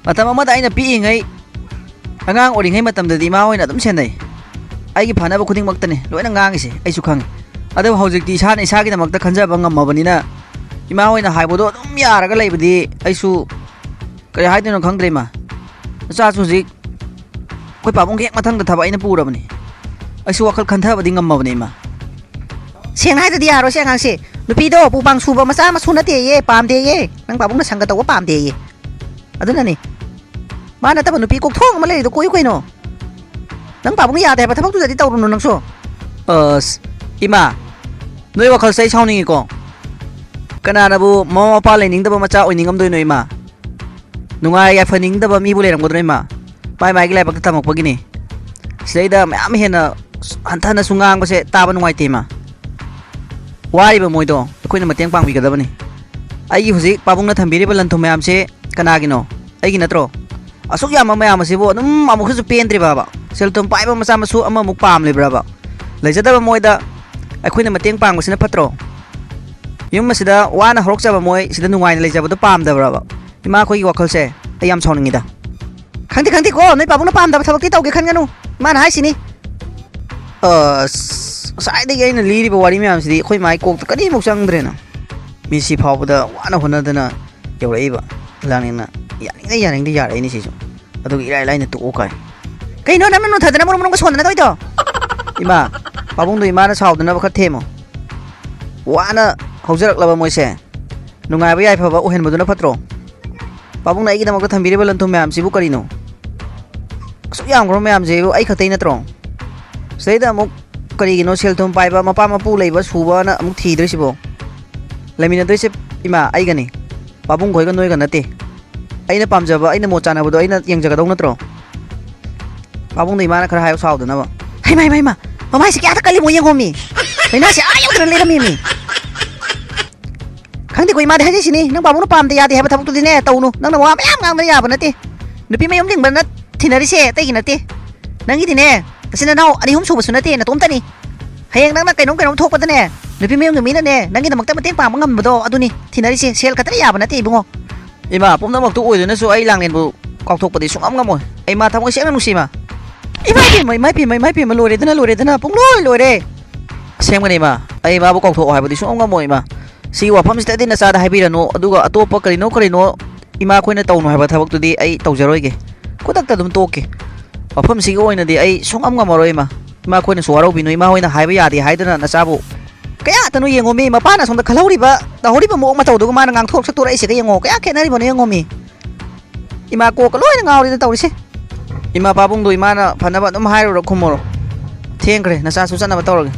ꯃꯇꯝ ꯑꯃꯗ ꯑꯩꯅ ꯄꯤꯛꯏꯉꯩ, ꯑꯉꯥꯡ ꯑꯣꯏꯔꯤꯉꯩ ꯃꯇꯝꯗꯗꯤ ꯏꯃꯥ ꯍꯣꯏꯅ ꯑꯗꯨꯝ ꯁꯦꯟꯅꯩ꯫ ꯑꯩꯒꯤ ꯐꯅꯕ ꯈꯨꯗꯤꯡꯃꯛꯇꯅꯦ ꯂꯣꯏꯅ ꯉꯥꯡꯉꯤꯁꯦ, ꯑꯩꯁꯨ ꯈꯪꯉꯤ꯫ ꯑꯗꯨꯕꯨ ꯍꯧꯖꯤꯛꯇꯤ ꯏꯁꯥꯅ ꯏꯁꯥꯒꯤꯗꯃꯛꯇ ꯈꯟꯖꯕ ꯉꯝꯃꯕꯅꯤꯅ ꯏꯃꯥ ꯍꯣꯏꯅ ꯍꯥꯏꯕꯗꯣ ꯑꯗꯨꯝ ꯌꯥꯔꯒ ꯂꯩꯕꯗꯤ ꯑꯩꯁꯨ ꯀꯔꯤ ꯍꯥꯏꯗꯣꯏꯅꯣ ꯈꯪꯗ꯭ꯔꯦ, ꯏꯃꯥ꯫ ꯃꯆꯥꯁꯨ ꯍꯧꯖꯤꯛ ꯑꯩꯈꯣꯏ ꯄꯥꯕꯨꯡꯒꯤ ꯍꯦꯛ ꯃꯊꯪꯗ ꯊꯕꯛ ꯑꯩꯅ ꯄꯨꯔꯕꯅꯤ꯫ ꯑꯩꯁꯨ ꯋꯥꯈꯜ ꯈꯟꯊꯕꯗꯤ ꯉꯝꯃꯕꯅꯤ, ꯏꯃꯥ꯫ ꯁꯦꯡꯅ ꯍꯥꯏꯗ꯭ꯔꯗꯤ ꯌꯥꯔꯣꯏ ꯁꯤ ꯑꯉꯥꯡꯁꯦ꯫ ꯅꯨꯄꯤꯗꯣ ꯄꯨ ꯄꯥꯡ ꯁꯨꯕ ꯃꯆꯥ ꯃꯁꯨ ꯅꯠꯇꯦꯌꯦ, ꯄꯥꯝꯗꯦꯌꯦ꯫ ꯅꯪ ꯄꯥꯕꯨꯡꯅ ꯁꯪꯒ ꯇꯧꯕ ꯄꯥꯝꯗꯦꯌꯦ꯫ ꯑꯗꯨꯅꯅꯦ꯫ ꯃꯥ ꯅꯠꯇꯕ ꯅꯨꯄꯤ ꯀꯣꯛꯊꯣꯡ ꯑꯃ ꯂꯩꯔꯤꯗꯣ ꯀꯣꯏꯌꯨ ꯀꯩꯅꯣ꯫ ꯅꯪ ꯄꯥꯕꯨꯡ ꯌꯥꯗꯦ ꯍꯥꯏꯕ ꯊꯕꯛꯇꯨꯗꯗꯤ ꯇꯧꯔꯨꯅꯨ ꯅꯪꯁꯨ꯫ ꯑꯁ, ꯏꯃꯥ, ꯅꯣꯏ ꯋꯥꯈꯜꯁꯦ ꯑꯩ ꯁꯥꯎꯅꯤꯡꯉꯤꯀꯣ꯫ ꯀꯅꯥꯅꯕꯨ ꯃꯃꯥ ꯃꯄꯥ ꯂꯩꯅꯤꯡꯗꯕ ꯃꯆꯥ ꯑꯣꯏꯅꯤꯡꯉꯝꯗꯣꯏꯅꯣ, ꯏꯃꯥ? ꯅꯨꯡꯉꯥꯏ ꯌꯥꯏꯐꯅꯤꯡꯗꯕ ꯃꯤꯕꯨ ꯂꯩꯔꯝꯒꯗ꯭ꯔꯣ, ꯏꯃꯥ? ꯃꯥꯏ ꯃꯥꯏꯒꯤ ꯂꯥꯏꯕꯛꯇ ꯇꯝꯃꯛꯄꯒꯤꯅꯤ꯫ ꯁꯤꯗꯩꯗ ꯃꯌꯥꯝ ꯍꯦꯟꯅ ꯍꯟꯊꯅꯁꯨ ꯉꯥꯡꯕꯁꯦ ꯇꯥꯕ ꯅꯨꯡꯉꯥꯏꯇꯦ, ꯏꯃꯥ꯫ ꯋꯥꯔꯤꯕ ꯃꯣꯏꯗꯣ ꯑꯩꯈꯣꯏꯅ ꯃꯇꯦꯡ ꯄꯥꯡꯕꯤꯒꯗꯕꯅꯤ꯫ ꯑꯩꯒꯤ ꯍꯧꯖꯤꯛ ꯄꯥꯕꯨꯡꯅ ꯊꯝꯕꯤꯔꯤꯕ ꯂꯟ ꯊꯨꯝ ꯃꯌꯥꯝꯁꯦ ꯀꯅꯥꯒꯤꯅꯣ? ꯑꯩꯒꯤ ꯅꯠꯇ꯭ꯔꯣ? ꯑꯁꯨꯛ ꯌꯥꯝꯕ ꯃꯌꯥꯝ ꯑꯁꯤꯕꯨ ꯑꯗꯨꯝ ꯑꯃꯨꯛꯀꯁꯨ ꯄꯦꯟꯗ꯭ꯔꯤꯕꯕ? ꯁꯦꯜ ꯊꯨꯝ ꯄꯥꯏꯕ ꯃꯆꯥ ꯃꯁꯨ ꯑꯃꯃꯨꯛ ꯄꯥꯝꯂꯤꯕ꯭ꯔꯕ? ꯂꯩꯖꯗꯕ ꯃꯣꯏꯗ ꯑꯩꯈꯣꯏꯅ ꯃꯇꯦꯡ ꯄꯥꯡꯕꯁꯤꯅ ꯐꯠꯇ꯭ꯔꯣ? ꯌꯨꯝ ꯑꯁꯤꯗ ꯋꯥꯅ ꯍꯧꯔꯛꯆꯕ ꯃꯣꯏ ꯁꯤꯗ ꯅꯨꯡꯉꯥꯏꯅ ꯂꯩꯖꯕꯗꯣ ꯄꯥꯝꯗꯕ꯭ꯔꯕ? ꯏꯃꯥ, ꯑꯩꯈꯣꯏꯒꯤ ꯋꯥꯈꯜꯁꯦ ꯑꯩ ꯌꯥꯝ ꯁꯥꯎꯅꯤꯡꯉꯤꯗ꯫ ꯈꯪꯗꯦ, ꯈꯪꯗꯦꯀꯣ, ꯅꯣꯏ ꯄꯥꯕꯨꯡꯅ ꯄꯥꯝꯗꯕ ꯊꯕꯛꯇꯤ ꯇꯧꯒꯦ ꯈꯟꯒꯅꯨ꯫ ꯃꯥꯅ ꯍꯥꯏꯁꯤꯅꯤ꯫ ꯑꯁ, ꯉꯁꯥꯏꯗꯒꯤ ꯑꯩꯅ ꯂꯤꯔꯤꯕ ꯋꯥꯔꯤ ꯃꯌꯥꯝꯁꯤꯗꯤ ꯑꯩꯈꯣꯏ ꯃꯥꯏ ꯀꯣꯛꯇ ꯀꯔꯤꯃꯨꯛ ꯆꯪꯗ꯭ꯔꯦꯅ꯫ ꯃꯤ ꯁꯤ ꯐꯥꯎꯕꯗ ꯋꯥꯅ ꯍꯣꯠꯅꯗꯅ ꯌꯧꯔꯛꯏꯕ꯫ ꯂꯥꯡꯅꯤꯡꯅ ꯌꯥꯅꯤꯡꯗ ꯌꯥꯅꯤꯡꯗ ꯌꯥꯔꯛꯏꯅꯤ ꯁꯤꯁꯨ꯫ ꯑꯗꯨꯒ ꯏꯔꯥꯏ ꯂꯥꯏꯅ ꯇꯣꯛꯑꯣ ꯀꯥꯏ꯫ ꯀꯩꯅꯣ, ꯅꯪꯅ ꯅꯨꯡꯊꯗꯅ ꯃꯔꯨꯝ ꯃꯔꯨꯝꯒ ꯁꯣꯟꯗꯅ ꯇꯧꯔꯤꯗꯣ? ꯏꯃꯥ, ꯄꯥꯕꯨꯡꯗꯣ ꯏꯃꯥꯅ ꯁꯥꯎꯗꯅꯕ ꯈꯔ ꯊꯦꯝꯃꯣ꯫ ꯋꯥꯅ ꯍꯧꯖꯔꯛꯂꯕ ꯃꯣꯏꯁꯦ ꯅꯨꯡꯉꯥꯏꯕ ꯌꯥꯏꯐꯕ ꯑꯣꯏꯍꯟꯕꯗꯨꯅ ꯐꯠꯇ꯭ꯔꯣ? ꯄꯥꯕꯨꯡꯅ ꯑꯩꯒꯤꯗꯃꯛꯇ ꯊꯝꯕꯤꯔꯤꯕ ꯂꯟ ꯊꯨꯝ ꯃꯌꯥꯝꯁꯤꯕꯨ ꯀꯔꯤꯅꯣ? ꯑꯁꯨꯛ ꯌꯥꯝꯈ꯭ꯔꯕ ꯃꯌꯥꯝꯁꯤꯕꯨ ꯑꯩ ꯈꯛꯇꯩ ꯅꯠꯇ꯭ꯔꯣ? ꯁꯤꯗꯩꯗ ꯑꯃꯨꯛ ꯀꯔꯤꯒꯤꯅꯣ ꯁꯦꯜ ꯊꯨꯝ ꯄꯥꯏꯕ, ꯃꯄꯥ ꯃꯄꯨ ꯂꯩꯕ ꯁꯨꯕꯅ ꯑꯃꯨꯛ ꯊꯤꯗꯣꯏꯁꯤꯕꯣ? ꯂꯩꯃꯤꯟꯅꯗꯣꯏꯁꯦ ꯏꯃꯥ ꯑꯩꯒꯅꯤ, ꯄꯥꯕꯨꯡ ꯈꯣꯏꯒ ꯅꯣꯏꯒ ꯅꯠꯇꯦ꯫ ꯑꯩꯅ ꯄꯥꯝꯖꯕ, ꯑꯩꯅ ꯃꯣꯠ ꯆꯥꯅꯕꯗꯣ ꯑꯩꯅ ꯌꯦꯡꯖꯒꯗꯧ ꯅꯠꯇ꯭ꯔꯣ? ꯄꯥꯕꯨꯡꯗ ꯏꯃꯥꯅ ꯈꯔ ꯍꯥꯏꯌꯨ ꯁꯥꯎꯗꯅꯕ꯫ ꯍꯩꯃꯥ, ꯍꯩꯃꯥ, ꯍꯩꯃꯥ! ꯃꯃꯥꯏꯁꯦ ꯀꯌꯥꯗ ꯀꯜꯂꯤꯃꯣ ꯌꯦꯡꯉꯣꯃꯤ! ꯂꯥꯏꯅꯥꯁꯦ ꯑꯥ ꯌꯧꯗꯅ ꯂꯩꯔꯝꯃꯤꯃꯤ! ꯈꯪꯗꯦꯀꯣ, ꯏꯃꯥꯗꯤ ꯍꯥꯏꯖꯩꯁꯤꯅꯤ, ꯅꯪ ꯄꯥꯕꯨꯡꯅ ꯄꯥꯝꯗꯦ ꯌꯥꯗꯦ ꯍꯥꯏꯕ ꯊꯕꯛꯇꯨꯗꯤꯅꯦ ꯇꯧꯅꯨ꯫ ꯅꯪꯅ ꯋꯥ ꯃꯌꯥꯝ ꯉꯥꯡꯗꯅ ꯌꯥꯕ ꯅꯠꯇꯦ꯫ ꯅꯨꯄꯤ ꯃꯌꯨꯝ ꯂꯤꯡꯕꯅ ꯊꯤꯅꯔꯤꯁꯦ ꯑꯇꯩꯒꯤ ꯅꯠꯇꯦ꯫ ꯅꯪꯒꯤꯗꯤꯅꯦ, ꯅꯆꯤꯟ ꯅꯅꯥꯎ ꯑꯅꯤ ꯑꯍꯨꯝ ꯁꯨꯕꯁꯨ ꯅꯠꯇꯦ, ꯅꯇꯣꯝꯇꯅꯤ꯫ ꯍꯌꯦꯡ ꯅꯪꯅ ꯀꯩꯅꯣꯝ ꯀꯩꯅꯣꯝ ꯊꯣꯛꯄꯗꯅꯦ, ꯅꯨꯄꯤ ꯃꯌꯨꯝꯒꯤ ꯃꯤꯅꯅꯦ, ꯅꯪꯒꯤꯗꯃꯛꯇ ꯃꯇꯦꯡ ꯄꯥꯡꯕ ꯉꯝꯕꯗꯣ ꯑꯗꯨꯅꯤ ꯊꯤꯅꯔꯤꯁꯦ꯫ ꯁꯦꯜ ꯈꯛꯇꯅ ꯌꯥꯕ ꯅꯠꯇꯦ ꯏꯕꯨꯡꯉꯣ꯫ ꯏꯃꯥ, ꯄꯨꯝꯅꯃꯛꯇꯨ ꯑꯣꯏꯗꯨꯅꯁꯨ ꯑꯩ ꯂꯥꯡꯂꯦꯟꯕꯨ ꯀꯥꯎꯊꯣꯛꯄꯗꯤ ꯁꯨꯡꯉꯝ ꯉꯝꯃꯣꯏ꯫ ꯑꯩ ꯃꯥ ꯊꯃꯣꯏ ꯁꯦꯡꯅ ꯅꯨꯡꯁꯤ, ꯏꯃꯥ꯫ ꯏꯃꯥ ꯏꯄꯦꯝꯃ, ꯏꯃꯥ ꯏꯄꯦꯝꯃ, ꯏꯃꯥ ꯏꯄꯦꯝꯃ, ꯂꯣꯏꯔꯦꯗꯅ, ꯂꯣꯏꯔꯦꯗꯅ, ꯄꯨꯡꯂꯣꯏ ꯂꯣꯏꯔꯦ꯫ ꯑꯁꯦꯡꯕꯅꯦ ꯏꯃꯥ, ꯑꯩ ꯃꯥꯕꯨ ꯀꯥꯎꯊꯣꯛꯑꯣ ꯍꯥꯏꯕꯗꯤ ꯁꯨꯡꯉꯝ ꯉꯝꯃꯣꯏ ꯏꯃꯥ꯫ ꯁꯤꯒꯤ ꯋꯥꯐꯝꯁꯤꯗꯗꯤ ꯅꯆꯥꯗ ꯍꯥꯏꯕꯤꯔꯅꯨ, ꯑꯗꯨꯒ ꯑꯇꯣꯞꯄ ꯀꯔꯤꯅꯣ ꯀꯔꯤꯅꯣ ꯏꯃꯥ ꯈꯣꯏꯅ ꯇꯧꯅꯨ ꯍꯥꯏꯕ ꯊꯕꯛꯇꯨꯗꯤ ꯑꯩ ꯇꯧꯖꯔꯣꯏꯒꯦ꯫ ꯈꯨꯗꯛꯇ ꯑꯗꯨꯝ ꯇꯣꯛꯀꯦ꯫ ꯋꯥꯐꯝꯁꯤꯒꯤ ꯑꯣꯏꯅꯗꯤ ꯑꯩ ꯁꯨꯡꯉꯝ ꯉꯝꯃꯔꯣꯏ ꯏꯃꯥ꯫ ꯏꯃꯥ ꯈꯣꯏꯅꯁꯨ ꯋꯥꯔꯧꯕꯤꯅꯨ, ꯏꯃꯥ ꯍꯣꯏꯅ ꯍꯥꯏꯕ ꯌꯥꯗꯦ ꯍꯥꯏꯗꯨꯅ ꯅꯆꯥꯕꯨ ꯀꯌꯥꯇꯅꯣ ꯌꯦꯡꯉꯣ ꯃꯤ, ꯃꯄꯥꯅ ꯑꯁꯣꯝꯗ ꯈꯜꯍꯧꯔꯤꯕ, ꯇꯧꯍꯧꯔꯤꯕ ꯃꯑꯣꯡ ꯃꯇꯧꯗꯨꯒ ꯃꯥꯅ ꯉꯥꯡꯊꯣꯔꯛ ꯁꯛꯇꯣꯔꯛꯏꯁꯤꯒ ꯌꯦꯡꯉꯣ, ꯀꯌꯥ ꯈꯦꯠꯅꯔꯤꯕꯅꯣ ꯌꯦꯡꯉꯣ ꯃꯤ꯫ ꯏꯃꯥ ꯀꯣꯛꯀ ꯂꯣꯏꯅ ꯉꯥꯎꯔꯦꯗ ꯇꯧꯔꯤꯁꯦ꯫ ꯏꯃꯥ ꯄꯥꯕꯨꯡꯗꯣ ꯏꯃꯥꯅ ꯐꯅꯕ ꯑꯗꯨꯝ ꯍꯥꯏꯔꯨꯔꯣ ꯈꯨꯝꯃꯨꯔꯣ꯫ ꯊꯦꯡꯈ꯭ꯔꯦ, ꯅꯆꯥꯁꯨ ꯆꯠꯅꯕ ꯇꯧꯔꯒꯦ꯫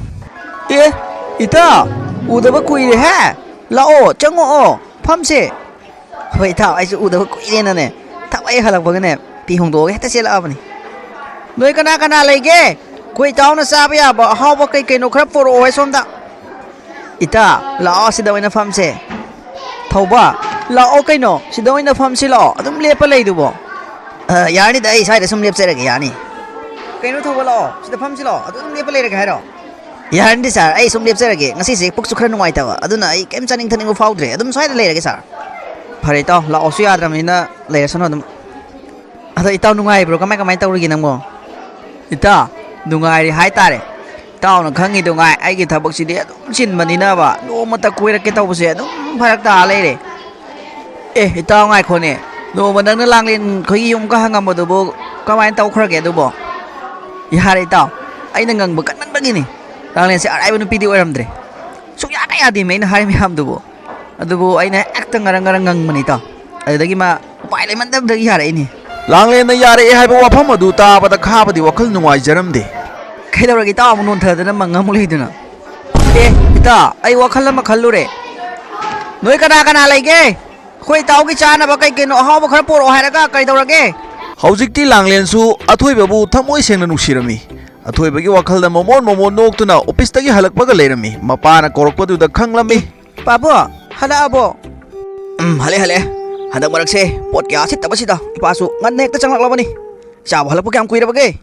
ꯑꯦ, ꯏꯇꯥ, ꯎꯗꯕ ꯀꯨꯏꯔꯦꯍꯦ꯫ ꯂꯥꯛꯑꯣ, ꯆꯪꯉꯛꯑꯣ, ꯐꯝꯁꯦ꯫ ꯍꯣꯏ ꯏꯇꯥꯎ, ꯑꯩꯁꯨ ꯎꯗꯕ ꯀꯨꯏꯔꯦꯅꯅꯦ, ꯊꯕꯛ ꯍꯦꯛ ꯍꯜꯂꯛꯄꯒꯅꯦ ꯐꯤ ꯍꯣꯡꯗꯣꯛꯑꯒ ꯍꯦꯛꯇ ꯆꯦꯜꯂꯛꯑꯕꯅꯤ꯫ ꯅꯣꯏ ꯀꯅꯥ ꯀꯅꯥ ꯂꯩꯒꯦ? ꯑꯩꯈꯣꯏ ꯏꯇꯥꯎꯅ ꯆꯥꯕ ꯌꯥꯕ ꯑꯍꯥꯎꯕ ꯀꯩ ꯀꯩꯅꯣ ꯈꯔ ꯄꯨꯔꯛꯑꯣ ꯍꯦ ꯁꯣꯝꯗ꯫ ꯏꯇꯥ, ꯂꯥꯛꯑꯣ, ꯁꯤꯗ ꯑꯣꯏꯅ ꯐꯝꯁꯦ꯫ ꯊꯧꯕ, ꯂꯥꯛꯑꯣ ꯀꯩꯅꯣ, ꯁꯤꯗ ꯑꯣꯏꯅ ꯐꯝꯁꯤ ꯂꯥꯛꯑꯣ, ꯑꯗꯨꯝ ꯂꯦꯞꯄ ꯂꯩꯗꯨꯕꯣ꯫ ꯑ, ꯌꯥꯔꯅꯤꯗ, ꯑꯩ ꯁ꯭ꯋꯥꯏꯗ ꯁꯨꯝ ꯂꯦꯞꯆꯔꯒꯦ, ꯌꯥꯅꯤ꯫ ꯀꯩꯅꯣ ꯊꯧꯕ, ꯂꯥꯛꯑꯣ, ꯁꯤꯗ ꯐꯝꯁꯤ ꯂꯥꯛꯑꯣ, ꯑꯗꯨ ꯑꯗꯨꯝ ꯂꯦꯞꯄ ꯂꯩꯔꯒꯦ ꯍꯥꯏꯔꯣ? ꯌꯥꯔꯅꯤꯗ ꯁꯥꯔ, ꯑꯩ ꯁꯨꯝ ꯂꯦꯞꯆꯔꯒꯦ, ꯉꯁꯤꯁꯦ ꯄꯨꯛꯁꯨ ꯈꯔ ꯅꯨꯡꯉꯥꯏꯇꯕ, ꯑꯗꯨꯅ ꯑꯩ ꯀꯩꯝ ꯆꯥꯅꯤꯡ ꯊꯛꯅꯤꯡꯕ ꯐꯥꯎꯗ꯭ꯔꯦ, ꯑꯗꯨꯝ ꯁ꯭ꯋꯥꯏꯗ ꯂꯩꯔꯒꯦ ꯁꯥꯔ꯫ ꯐꯔꯦ ꯏꯇꯥꯎ, ꯂꯥꯛꯑꯣꯁꯨ ꯌꯥꯗ꯭ꯔꯕꯅꯤꯅ ꯂꯩꯔꯁꯅꯨ ꯑꯗꯨꯝ꯫ ꯑꯗꯣ ꯏꯇꯥꯎ, ꯅꯨꯡꯉꯥꯏꯕ꯭ꯔꯣ? ꯀꯃꯥꯏ ꯀꯃꯥꯏ ꯇꯧꯔꯤꯒꯦ ꯅꯪꯕꯣ? ꯏꯇꯥꯎ, ꯅꯨꯡꯉꯥꯏꯔꯤ ꯍꯥꯏꯇꯥꯔꯦ꯫ ꯏꯇꯥꯎꯅ ꯈꯪꯉꯤꯗꯨ ꯉꯥꯏ, ꯑꯩꯒꯤ ꯊꯕꯛꯁꯤꯗꯤ ꯑꯗꯨꯝ ꯆꯤꯟꯕꯅꯤꯅꯕ, ꯅꯣꯡꯃꯇ ꯀꯣꯏꯔꯛꯀꯦ ꯇꯧꯕꯁꯦ ꯑꯗꯨꯝ ꯐꯔꯛ ꯇꯥ ꯂꯩꯔꯦ꯫ ꯑꯦ ꯏꯇꯥꯎ, ꯉꯥꯏꯈꯣꯅꯦ, ꯅꯣꯡꯃ ꯅꯪꯅ ꯂꯥꯡꯂꯦꯟ ꯈꯣꯏꯒꯤ ꯌꯨꯝꯒ ꯍꯪꯉꯝꯕꯗꯨꯕꯨ ꯀꯃꯥꯏꯅ ꯇꯧꯈ꯭ꯔꯒꯦ ꯑꯗꯨꯕꯣ? ꯌꯥꯔꯦ ꯏꯇꯥꯎ, ꯑꯩꯅ ꯉꯪꯕ ꯀꯟꯃꯟꯕꯒꯤꯅꯤ꯫ ꯂꯥꯡꯂꯦꯟꯁꯦ ꯑꯔꯥꯏꯕ ꯅꯨꯄꯤꯗꯤ ꯑꯣꯏꯔꯝꯗ꯭ꯔꯦ꯫ ꯁꯨꯡꯌꯥ ꯀꯌꯥ ꯌꯥꯗꯦꯃꯦ ꯑꯩꯅ ꯍꯥꯏꯔꯤ ꯃꯌꯥꯝꯗꯨꯕꯨ꯫ ꯑꯗꯨꯕꯨ ꯑꯩꯅ ꯍꯦꯛꯇ ꯉꯔꯪ ꯉꯔꯪ ꯉꯪꯕꯅꯤ ꯏꯇꯥꯎ꯫ ꯑꯗꯨꯗꯒꯤ ꯃꯥ ꯎꯄꯥꯏ ꯂꯩꯃꯟꯗꯕꯗꯒꯤ ꯌꯥꯔꯛꯏꯅꯤ꯫ ꯂꯥꯡꯂꯦꯟꯅ ꯌꯥꯔꯛꯑꯦ ꯍꯥꯏꯕ ꯋꯥꯐꯝ ꯑꯗꯨ ꯇꯥꯕꯗ ꯈꯥꯕꯗꯤ ꯋꯥꯈꯜ ꯅꯨꯡꯉꯥꯏꯖꯔꯝꯗꯦ꯫ ꯀꯩꯗꯧꯔꯒꯦ ꯏꯇꯥꯎ, ꯑꯃꯨꯛ ꯅꯣꯟꯊꯗꯅ ꯃꯪꯉ ꯑꯃꯨꯛ ꯂꯩꯗꯨꯅ? ꯑꯦ ꯏꯇꯥ, ꯑꯩ ꯋꯥꯈꯜ ꯑꯃ ꯈꯜꯂꯨꯔꯦ꯫ ꯅꯣꯏ ꯀꯅꯥ ꯀꯅꯥ ꯂꯩꯒꯦ? ꯑꯩꯈꯣꯏ ꯏꯇꯥꯎꯒꯤ ꯆꯥꯅꯕ ꯀꯩ ꯀꯩꯅꯣ ꯑꯍꯥꯎꯕ ꯈꯔ ꯄꯣꯔꯛꯑꯣ ꯍꯥꯏꯔꯒ ꯀꯩꯗꯧꯔꯒꯦ? ꯍꯧꯖꯤꯛꯇꯤ ꯂꯥꯡꯂꯦꯟꯁꯨ ꯑꯊꯣꯏꯕꯕꯨ ꯊꯃꯣꯏ ꯁꯦꯡꯅ ꯅꯨꯡꯁꯤꯔꯝꯃꯤ꯫ ꯑꯊꯣꯏꯕꯒꯤ ꯋꯥꯈꯜꯗ ꯃꯃꯣꯟ ꯃꯃꯣꯟ ꯅꯣꯛꯇꯨꯅ ꯑꯣꯐꯤꯁꯇꯒꯤ ꯍꯜꯂꯛꯄꯒ ꯂꯩꯔꯝꯃꯤ꯫ ꯃꯄꯥꯅ ꯀꯧꯔꯛꯄꯗꯨꯗ ꯈꯪꯂꯝꯃꯤ꯫ ꯄꯥꯕꯨ, ꯍꯜꯂꯛꯑꯕꯣ? ꯎꯝ, ꯍꯜꯂꯛꯑꯦ, ꯍꯜꯂꯛꯑꯦ꯫ ꯍꯟꯗꯛ ꯃꯔꯛꯁꯦ ꯄꯣꯠ ꯀꯌꯥ ꯁꯤꯠꯇꯕꯁꯤꯗ ꯏꯄꯥꯁꯨ ꯉꯟꯅ ꯍꯦꯛꯇ ꯆꯪꯂꯛꯂꯕꯅꯤ꯫ ꯆꯥꯕ ꯍꯜꯂꯛꯄ ꯀꯌꯥꯝ ꯀꯨꯏꯔꯕꯒꯦ?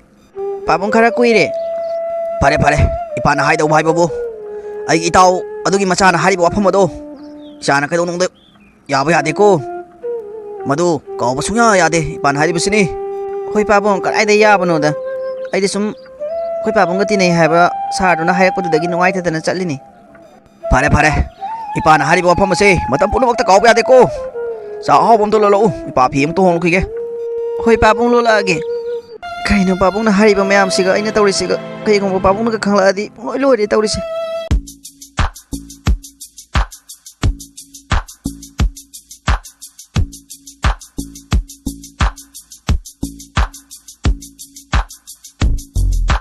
ꯄꯥꯕꯨꯡ, ꯈꯔ ꯀꯨꯏꯔꯦ꯫ ꯐꯔꯦ, ꯐꯔꯦ, ꯏꯄꯥꯅ ꯍꯥꯏꯗꯧꯕ ꯍꯥꯏꯕꯕꯨ ꯑꯩꯒꯤ ꯏꯇꯥꯎ ꯑꯗꯨꯒꯤ ꯃꯆꯥꯅ ꯍꯥꯏꯔꯤꯕ ꯋꯥꯐꯝ ꯑꯗꯣ ꯏꯆꯥꯅ ꯀꯩꯗꯧꯅꯨꯡꯗ ꯌꯥꯕ ꯌꯥꯗꯦꯀꯣ꯫ ꯃꯗꯨ ꯀꯥꯎꯕ ꯁꯨꯡꯌꯥ ꯌꯥꯗꯦ, ꯏꯄꯥꯅ ꯍꯥꯏꯔꯤꯕꯁꯤꯅꯤ꯫ ꯍꯣꯏ ꯄꯥꯕꯨꯡ, ꯀꯗꯥꯏꯗ ꯌꯥꯕꯅꯣꯗ? ꯑꯩꯗꯤ ꯁꯨꯝ ꯑꯩꯈꯣꯏ ꯄꯥꯕꯨꯡꯒ ꯇꯤꯟꯅꯩ ꯍꯥꯏꯕ ꯁꯥꯔꯗꯨꯅ ꯍꯥꯏꯔꯛꯄꯗꯨꯗꯒꯤ ꯅꯨꯡꯉꯥꯏꯇꯗꯅ ꯆꯠꯂꯤꯅꯤ꯫ ꯐꯔꯦ, ꯐꯔꯦ, ꯏꯄꯥꯅ ꯍꯥꯏꯔꯤꯕ ꯋꯥꯐꯝ ꯑꯁꯦ ꯃꯇꯝ ꯄꯨꯝꯅꯃꯛꯇ ꯀꯥꯎꯕ ꯌꯥꯗꯦꯀꯣ꯫ ꯆꯥꯛ ꯑꯍꯥꯎꯕ ꯑꯝꯇ ꯂꯣꯜꯂꯛꯎ, ꯏꯄꯥ ꯐꯤ ꯑꯃꯇ ꯍꯣꯡꯂꯛꯈꯤꯒꯦ꯫ ꯍꯣꯏ ꯄꯥꯕꯨꯡ, ꯂꯣꯜꯂꯛꯑꯒꯦ꯫ ꯀꯩꯅꯣ ꯄꯥꯕꯨꯡꯅ ꯍꯥꯏꯔꯤꯕ ꯃꯌꯥꯝꯁꯤꯒ ꯑꯩꯅ ꯇꯧꯔꯤꯁꯤꯒ? ꯀꯩꯒꯨꯝꯕ ꯄꯥꯕꯨꯡꯅꯒ ꯈꯪꯂꯛꯑꯗꯤ ꯄꯨꯡꯂꯣꯏ ꯂꯣꯏꯔꯦ ꯇꯧꯔꯤꯁꯦ꯫